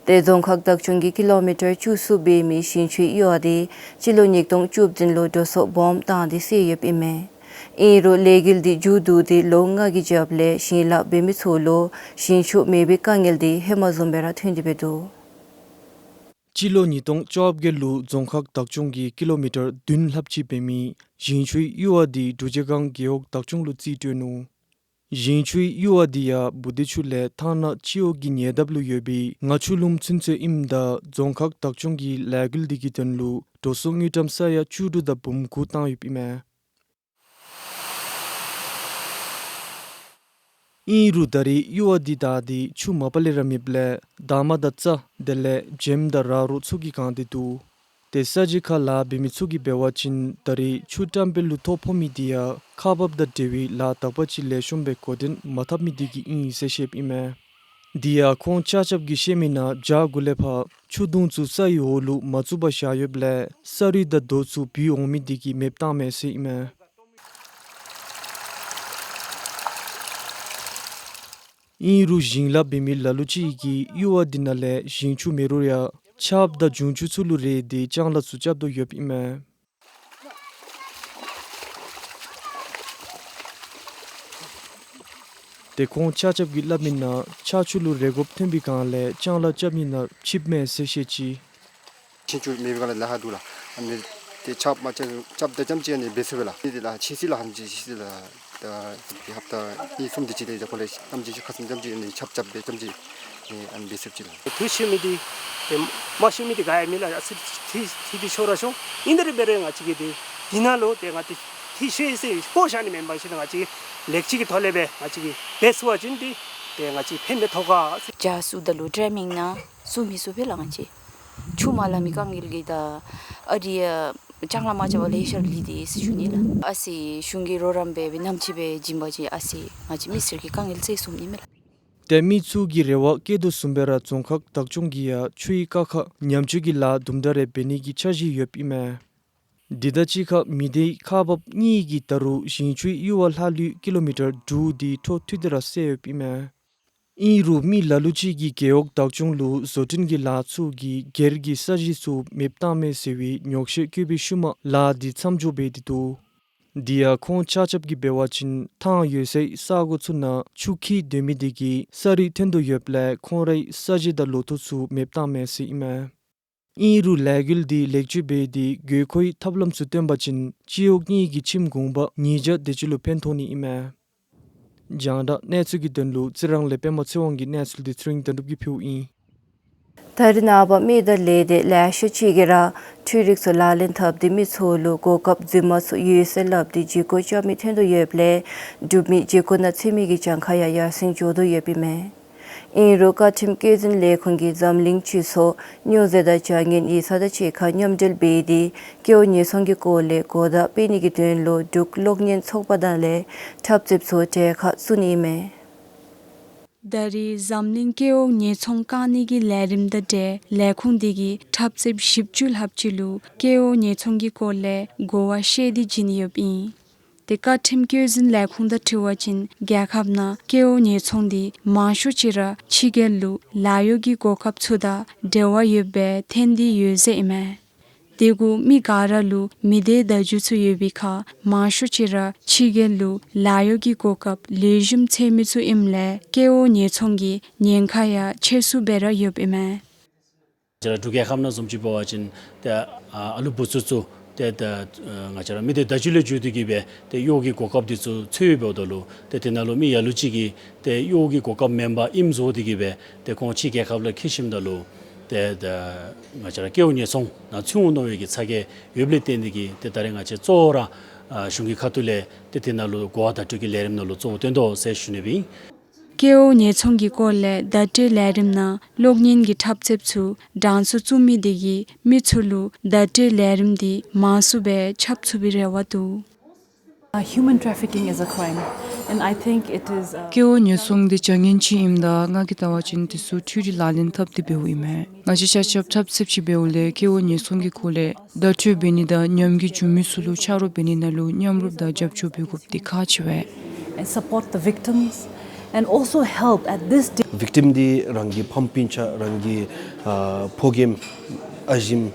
ཏེ་རྫོང་ཁག་བདག་སྐྱོང་གིས་ཀི་ལོ་མི་ཊར་བཅུ་གསུམ་འབད་མི་ཞིང་ཆུའི་གཡུར་བ་དེ་སྤྱི་ལོ་ཉིས་སྟོང་བཅུ་བདུན་ལུ་འགྲོ་སོང་སྦོམ་བཏང་སྟེ་བསལ་ཡོདཔ་ཨིན་མས། ཨིན་རུང་ལས་འགུལ་འདི་མཇུག་བསྡུ་སྟེ་ལོ་ལྔ་གི་རྒྱབ་ལས་ཞིང་ལཱ་འབད་མི་ཚུ་ལུ་ཞིང་ཆུ་མེད་པའི་དཀའ་ངལ་འདི་ཧེ་མ་བཟུམ་སྦེ་ར་ཐོན་ཏེ་འབད་འདུག། སྤྱི་ལོ་ཉིས་སྟོང་བཅོ་བརྒྱད་ལུ་རྫོང་ཁག་བདག་སྐྱོང་གིས་ཀི་ལོ་མི་ཊར་བདུན་ལྷགཔ་ཅིག་འབད་མི་ཞིང་ཆུའི་གཡུར་བ་འདི་འབྲུག་རྗེས་སྒང་རྒེད་འོག་བདག་སྐྱོང་ལུ་རྩིས་སྤྲོད་ནུག། ཞིང་ཆུའི་གཡུར་བ་འདི་ཡང་བུ་དེ་ཆུ་ལས་ཐང་ནང་སྤྱི་འོག་གི་ཉེ་འདབས་ལུ་ཡོད་པའི་ང་ཆུ་ལུང་ཚུན་ཚོད་ཨིནམ་ད་རྫོང་ཁག་བདག་སྐྱོང་གིས་ལས་འགུལ་འདི་གི་དོན་ལུ་འགྲོ་སོང་དངུལ་ཀྲམ་ས་ཡ་བཅུ་དྲུག་དང་འབུམ་དགུ་བཏང་ཡོདཔ་ཨིན་མས། ཨིན་རུང་ད་རེས་གཡུར་བ་འདི་དག་སྟེ་ཆུ་མ་པ་ལས་ར་མེདཔ་ལས་འདབ་མ་དང་རྩྭ་དེ་ལས་བྱེམ་དང་ར་རོ་ཚུ་གིས་གང་སྟེ་འདུག། ཏེ་ས་གཞི་ཁར་ལཱ་འབད་མི་ཚུ་གིས་འབད་བ་ཅིན་ད་རེས་ཆུ་བཀྲམ་སྦེ་ལུ་ཐོ་ཕོག་མི་འདི་ཡང་ཁག་འབགཔ་དང་འབྲེལ་བའི་ལཱ་དག་པ་ཅིག་ལེགས་ཤོམ་སྦེ་འགོ་འདྲེན་མ་འཐབ་མི་འདི་གིས་ཨིན་ཟེར་བཤདཔ་ཨིན་མས། དེ་ཡང་ཁོང་ཆ་ཁྱབ་ཀྱིས་བཤད་མི་ནང་བྱག་གུ་ལས་ཕར་ཆུ་དུང་ཚུ་ས་ཡི་འོག་ལུ་མ་བཙུགས་པར་བཞག་ཡོདཔ་ལས་ས་རུད་དང་རྡོ་ཚུ་བུད་འོང་མི་འདི་གིས་མེདཔ་བཏངམ་མས་ཟེར་ཨིན་མས། ཨིན་རུང་ཞིང་ལཱ་འབད་མི་ལ་ལུ་ཅིག་གིས་གཡུར་བ་འདི་ནང་ལས་ཞིང་ཆུ་མེད་རུང་ཡང་ཆརཔ་དང་འབྱུང་འགྱུར་ཚུ་ལུ་རེ་སྟེ་ལྕང་ལཱ་ཚུ་རྐྱབ་དོ་ཡོདཔ་ཨིན་མས། ཏེ་ཁོང་ཆ་ཁྱབ་ཀྱིས་སླབ་མི་ནང་ཆར་ཆུ་ལུ་རེ་དགོཔ་ཐོན་པའི་སྒང་ལས་ལྕང་ལཱ་རྐྱབ་ནི་ནང་ཕྱིསཔ་མས་ཟེར་བཤད་ཅི། ཆུ་མེད་པའི་སྒང་ལས་ལཱ་ཁག་འདུག་ལགས། ཨ་ནི་ཏེ་ཆརཔ་མ་རྐྱབ་རྐྱབ་ད་རྐྱངམ་ཅིག་ཨ་ནི་འབད་ཚུགས་པས་ལགས། ཨ་ནི་ཏེ་ལགས་ཕྱིས་སི་ལགས་ཧམ་ཅིག་ཕྱིས་སི་ལགས། ད་ཧབ་ཏ་གཉིས་གསུམ་དེ་ཅིག་ཏེ་ཁོ་ལས་རྐྱངམ་ཅིག་ཁ་ཙ་རྐྱངམ་ཅིག་ཨ་ནི་ཆརཔ་རྐྱབ་སྦེ་རྐྱངམ་ཅིག་ཨ་ནི་འབད་ཚུགསཔ་ཅིག་ལགས། དུས་ཤི་མི་འདི་ཏེ་མ་ཤི་མི་འདི་ག་ཡང་མེད་ལགས། ཨ་ཙི་ཏེ་ཏེ་ཤོར་ར་ཤོར། ཨིན་ཏེ་ར་འབད་རུང་ང་བཅས་ཀྱིས་ཏེ་འདི་ནང་ལུ་ཏེ་ང་བཅས་ཏེ་ཤི་ཟེར་བཀོ་བཞག་ནི་མེན་པར་ཞིན་ན་ང་བཅས་ལེགས་བཅོས་ཀྱི་ཐོག་ལས་སྦེ་ང་བཅས་ཀྱིས་འབད་ཚུགས་པ་ཅིན་ཏེ་ཏེ་ང་བཅས་ཕན་མི་ཐོགས་ག་ཟེར། བྱག་བཙུགས་ད་ལུ་ཊའི་མིང་ནང་བཙུགས་མི་ཚུགས་པས་ལགས། ང་བཅས་ཆུ་མ་ལང་མི་དཀའ་ངལ་གྱིས་ད་ཨ་རི་ཡ་ལྕང་ལཱ་མ་རྐྱབ་པར་ལེ་ཤ་ར་ལུས་ཏེ་ཟེར་ཞུ་ནི་ལགས། ཨ་ཙི་གཞུང་གིས་རོགས་རམ་འབད་བའི་ནམ་ཕྱེད་སྦེ་བྱིན་པ་ཅིན་ཨ་ཙི་ང་བཅས་མི་སེར་གྱི་དཀའ་ངལ་སེལ་ཚུགས་ནི་མས་ལགས། ཏེ་མི་ཚུ་གིས་རེ་བ་བསྐྱེད་དོ་བཟུམ་སྦེ་ར་རྫོང་ཁག་བདག་སྐྱོང་གིས་ཡང་ཆུའི་དཀའ་ཁག་ཉམས་བཅོས་ཀྱི་ལཱ་དུམ་གྲ་རེ་འབད་ནི་གི་འཆར་གཞི་ཡོདཔ་ཨིན་མས། དེ་དང་གཅིག་ཁར་མི་སྡེའི་ཁག་འབགཔ་གཉིས་ཀྱིས་ད་རུང་ཞིང་ཆུའི་གཡུར་བ་ལྷག་ལུས་ཀི་ལོ་མི་ཊར་དྲུག་འདི་འཕྲོ་མཐུད་དེ་ར་བསལ་ཡོདཔ་ཨིན་མས། ཨིན་རུང་མི་ལ་ལུ་ཅིག་གིས་རྒེད་འོག་བདག་སྐྱོང་ལུ་བཟོ་སྐྲུན་གྱི་ལཱ་ཚུ་གིས་སྒེར་གྱི་ས་གཞི་ཚུ་མེདཔ་བཏངམ་མས་ཟེར་བའི་ཉོགས་བཤད་བཀོད་པའི་ཤུལ་མ་ལཱ་འདི་མཚམས་འཇོག་འབད་དེ་འདུག། དེ་ཡང་ཁོང་ཆ་ཁྱབ་ཀྱིས་འབད་བ་ཅིན་ཐང་ཡོད་སའི་ས་གོ་ཚུ་ནང་ཆུ་འཁྱིལ་སྡོད་མི་དེ་གིས་ས་རུད་ཐོན་དོ་ཡོདཔ་ལས་ཁོང་རའི་ས་གཞི་དང་ལོ་ཐོག་ཚུ་མེདཔ་བཏངམ་མས་ཟེར་ཨིན་མས། ཨིན་རུང་ལས་འགུལ་འདི་ལེགས་བཅོས་འབད་དེ་དགོས་མཁོའི་ཐབས་ལམ་ཚུ་སྟོན་པ་ཅིན་སྤྱི་འོག་གཉིས་ཀྱི་ཁྱིམ་གུང་པ་ཉིས་བརྒྱ་དེ་ཅིག་ལུ་ཕན་ཐོགས་ནི་ཨིན་མས། རྒྱང་བསྒྲགས་གནས་ཚུལ་གྱི་དོན་ལུ་རྩི་རང་ལས་པདྨ་ཚེ་དབང་གིས་གནས་ཚུལ་འདི་ཚེ་རིང་དོན་གྲུབ་ཀྱིས་ཕུལཝ་ཨིན། ད་རེས་ནངས་པ་མི་དང་ལས་སྡེ་ལེ་ཤ་ཅིག་གིས་ར་འཕྲུལ་རིག་ཚུ་ལག་ལེན་འཐབ་སྟེ་མི་ཚུ་ལུ་གོ་སྐབས་རྫུན་མ་ཚུ་ཡོད་ཟེར་སླབ་སྟེ་བརྗེ་སྐོར་རྐྱབ་མི་ཐོན་དོ་ཡོདཔ་ལས་འབྲུག་མི་བརྗེ་སྐོར་ནང་ཚུད་མི་གི་གྱངས་ཁ་ཡང་ཡར་སེང་འགྱོ་དོ་ཡོདཔ་ཨིན་མས། ཨིན་རུང་བཀའ་ཁྲིམས་བཀོད་འཛིན་ལས་ཁུངས་ཀྱིས་འཛམ་གླིང་སྤྱི་ཚོགས་སྨྱོ་རྫས་དང་བྱ་ངན་ཡིག་ཚང་དང་གཅིག་ཁར་མཉམ་འབྲེལ་འབད་དེ་སྐྱེ་བོ་ཉེས་ཚོང་གི་སྐོར་ལས་གོ་བརྡ་སྤེལ་ནི་གི་དོན་ལུ་འབྲུག་གློག་བརྙན་ཚོགས་པ་དང་ལས་འཁྲབ་རྩེདཔ་ཚུ་གྲལ་ཁར་བཙུགས་ནི་ཨིན་མས། ད་རེས་འཛམ་གླིང་སྐྱེ་བོ་ཉེས་ཚོང་བཀག་ནི་གི་ལས་རིམ་དང་འབྲེལ་ལས་ཁུངས་འདི་གིས་འཁྲབ་རྩེདཔ་བཞི་བཅུ་ལྷགཔ་ཅིག་ལུ་སྐྱེ་བོ་ཉེས་ཚོང་གི་སྐོར་ལས་གོ་བ་བཤད་དེ་བྱིན་ཡོདཔ་ཨིན། ཏེ་བཀའ་ཁྲིམས་བཀོད་འཛིན་ལས་ཁུངས་དང་འཁྲིལ་བ་ཅིན་རྒྱལ་ཁབ་ནང་སྐྱེ་བོ་ཉེས་ཚོང་འདི་མང་ཤོས་ཅིག་ར་ཕྱི་རྒྱལ་ལུ་ལཱ་གཡོག་གི་གོ་སྐབས་ཚུ་དང་འབྲེལ་བ་ཡོདཔ་སྦེ་ཐོན་ཏེ་ཡོད་ཟེར་ཨིན་མས། དེ་གུ་མི་ག་ར་ལུ་མི་སྡེ་བརྡ་བརྒྱུད་ཚུ་ཡོད་པའི་ཁར་མང་ཤོས་ཅིག་ར་ཕྱི་རྒྱལ་ལུ་ལཱ་གཡོག་གི་གོ་སྐབས་ལེགས་ཤོམ་འཚོལ་མི་ཚུ་ཨིནམ་ལས་སྐྱེ་བོ་ཉེས་ཚོང་གི་ཉེན་ཁ་ཡང་ཆེ་སུ་སྦེ་ར་ཡོདཔ་ཨིན་མས། ང་བཅས་ར་འབྲུག་རྒྱལ་ཁབ་ནང་བཟུམ་ཅིག་འབད་བ་ཅིན་ཏེ་ཨ་ཨ་ལུ་བུ་ཚུ་ཚུ་ཏེ་ཏེ་ཨ་ང་བཅས་ར་མི་སྡེ་བརྡ་བརྒྱུད་ལས་བརྒྱུད་དེ་གིས་སྦེ་ཏེ་གཡོག་གི་གོ་སྐབས་འདི་ཚུ་འཚོལ་འབདཝ་ད་ལུ་ཏེ་དེ་ནང་ལུ་མི་ལ་ལུ་ཅིག་གིས་ཏེ་གཡོག་གི་གོ་སྐབས་མེན་པར་ཨིནམ་བཟོ་སྟེ་གིས་སྦེ་ཏེ་ཁོང་ཕྱི་རྒྱལ་ཁབ་ལུ་འཁྱིད་ཞིནམ་ད་ལུ་ཏེ་ཏེ་ང་བཅས་ར་སྐྱེ་བོ་ཉེས་ཚོང་ནང་ཚུད་འོང་མནོ་བའི་གི་ཚ་གྱང་ཡོདཔ་ལས་བརྟེན་ཏེ་གིས་ཏེ་ད་རེས་ང་བཅས་གཙོ་བོ་ར་ཨ་གཞུང་གི་ཁ་ཐུག་ལས་ཏེ་དེ་ནང་ལུ་གོ་བ་བརྡ་སྤྲོད་ཀྱི་ལས་རིམ་ནང་ལུ་གཙོ་བོ་བཏོན་དོ་ཟེར་ཞུ་ནི་སྦེ་ཨིན། སྐྱེ་བོ་ཉེས་ཚོང་གི་སྐོར་ལས་བརྡ་སྤྲོད་ལས་རིམ་ནང་གློག་བརྙན་གྱི་འཁྲབ་རྩེདཔ་ཚུ་གྲངས་སུ་བཙུགས་མི་དེ་གིས་མི་ཚུ་ལུ་བརྡ་སྤྲོད་ལས་རིམ་འདི་མང་སུ་སྦེ་ཁྱབ་ཚུགས་པའི་རེ་བ་འདུག། Uh, human trafficking is a crime, and I think it is, uh, སྐྱེ་བོ་ཉེས་ཚོང་འདི་བྱ་ངན་ཅིག་ཨིནམ་ད་ང་གིས་བལྟ་བ་ཅིན་དེ་ཚུ་འཕྲུལ་རིག་ལག་ལེན་འཐབ་སྟེ་འབདཝ་ཨིན་མས། ང་བཅས་ཆ་ཁྱབ་འཁྲབ་རྩེདཔ་ཅིག་འབདཝ་ལས་སྐྱེ་བོ་ཉེས་ཚོང་གི་སྐོར་ལས་བརྡ་སྤྲོད་འབད་ནི་དང་ཉམས་རྒུད་བྱུང་མི་ཚུ་ལུ་ཆ་རོགས་འབད་ནི་ནང་ལུ་མཉམ་རུབ་དང་རྒྱབ་སྐྱོར་འབད་དགོཔ་འདི་ཁག་ཆེ་བས། And support the victims and also help at this day. ཝིཀ་ཊིམ་འདི་རང་གི་ཕམ་སྤུན་ཆ་རང་གི་ཨ་ཕོ་རྒནམ་ཨ་ཞེམོ་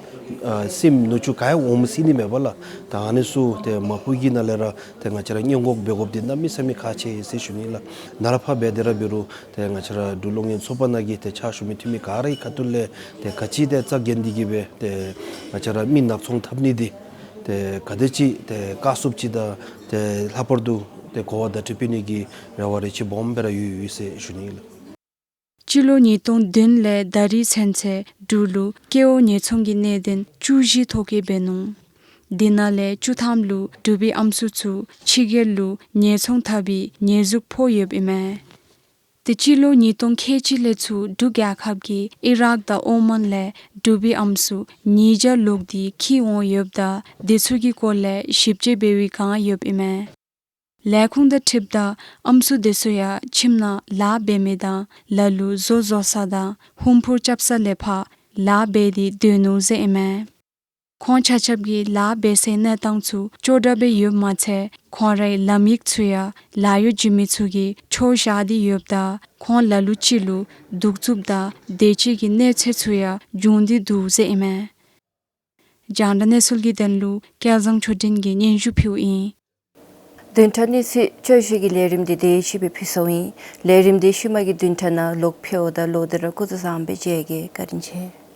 ཨ་སྲིནམོ་ནུ་གཅུང་ག་ཡང་འོངམ་སྲིད་ནི་མས་པ་ལགས། ད་ཨ་ནི་ཚུ་ཏེ་མ་ཕུལ་གྱི་ནང་ལས་ར་ཏེ་ང་བཅས་ར་སྔོན་འགོག་འབད་དགོཔ་འདི་གནམ་མེད་ས་མེད་ཁག་ཆེ་ཟེར་ཞུ་ནི་ལགས། ནཱ་ར་ཕར་འབད་དེ་ར་འབད་རུང་ཏེ་ང་བཅས་ར་འབྲུག་གློག་བརྙན་ཚོགས་པ་ནང་གི་ཏེ་ཕྱག་ཞུ་མི་འཐུས་མི་ག་ར་གི་ཁ་ཐུག་ལས་ཏེ་ག་ཅི་ཏེ་རྩ་འགེངས་ཏེ་གི་སྦེ་ཏེ་ང་བཅས་ར་མི་ནག་ཚོང་འཐབ་ནི་འདི་ཏེ་ག་དེ་ཅིག་ཏེ་དཀའ་སུ་ཅིག་དང་ཏེ་ལྷག་པར་དུ་ཏེ་གོ་བ་བརྡ་སྤྲོད་འབད་ནི་གི་རེ་བ་རེ་ཆེ་སྦོམ་སྦེ་ར་ཡོད་ཡོད་ཟེར་ཞུ་ནི་ལགས། སྤྱི་ལོ་ཉིས་སྟོང་བདུན་ལས་ད་རིས་ཚུན་ཚོད་འབྲུག་ལུ་ཀེའོ་ཉེས་ཚོང་གི་གནད་དོན་བཅུ་བཞི་ཐོ་བཀོད་འབད་ནུག། དེ་ནང་ལས་བཅུ་ཐམ་ལུ་འབྲུག་པའི་ཨམ་སྲུ་ཚུ་ཕྱི་རྒྱལ་ལུ་ཉེས་ཚོང་འཐབ་པའི་ཉེས་འཛུགས་ཕོག་ཡོདཔ་ཨིན་མས། ཏེ་སྤྱི་ལོ་ཉིས་སྟོང་ཁལ་གཅིག་ལས་ཚུར་འབྲུག་རྒྱལ་ཁབ་ཀྱིས་ཨི་རཱག་དང་ཨོ་མཱན་ལས་འབྲུག་པའི་ཨམ་སྲུ་ཉིས་བརྒྱ་ལོག་སྟེ་འཁྱིད་འོང་ཡོདཔ་ད་དེ་ཚུ་གི་སྐོར་ལས་ཞིབ་དཔྱད་འབད་བའི་བསྒང་ཡོདཔ་ཨིན་མས། ལས་ཁུངས་དང་འཁྲིལཝ་ད་ཨམ་སྲུ་དེ་ཚུ་ཡང་ཁྱིམ་ནང་ལཱ་འབད་མི་དང་ལ་ལུ་བཟོ་བཟོ་ས་དང་ཧུམ་ཕུར་རྐྱབ་ས་ལས་ཕར་ལཱ་འབད་དེ་སྡོད་ནུག་ཟེར་ཨིན་མས། ཁོང་ཆ་ཁྱབ་ཀྱི་ལཱ་འབད་སའི་གནས་སྟངས་ཚུ་ཅོག་འཐདཔ་སྦེ་ཡོདཔ་མ་ཚད་ཁོང་རའི་ལམ་ཡིག་ཚུ་ཡང་ལཱ་གཡོག་བྱིན་མི་ཚུ་གིས་འཕྲོག་བཞག་སྟེ་ཡོདཔ་ད་ཁོང་ལ་ལུ་ཅིག་ལུ་གདུག་རྩུབ་དང་བདེ་སྐྱིད་ཀྱི་གནོད་འཚེ་ཚུ་ཡང་འབྱུང་སྟེ་འདུག་ཟེར་ཨིན་མས། རྒྱང་བསྒྲགས་གནས་ཚུལ་གྱི་དོན་ལུ་སྐལ་བཟང་ཆོས་སྒྲོན་གྱིས་སྙན་ཞུ་ཕུལཝ་ཨིན། བདུན་ཕྲག་གནས་ཚུལ་བརྗོད་གཞི་གི་ལས་རིམ་འདི་དེ་ཅིག་སྦེ་ཕུལ་སོང་ཡི། ལས་རིམ་འདི་ཤུལ་མ་གི་བདུན་ཕྲག་ནང་ལོག་ཕུལཝ་ད་ལོག་སྟེ་ར་སྐུ་གཟུགས་བཟང་པོ་སྦེ་མཇལ་གེ། བཀའ་དྲིན་ཆེ།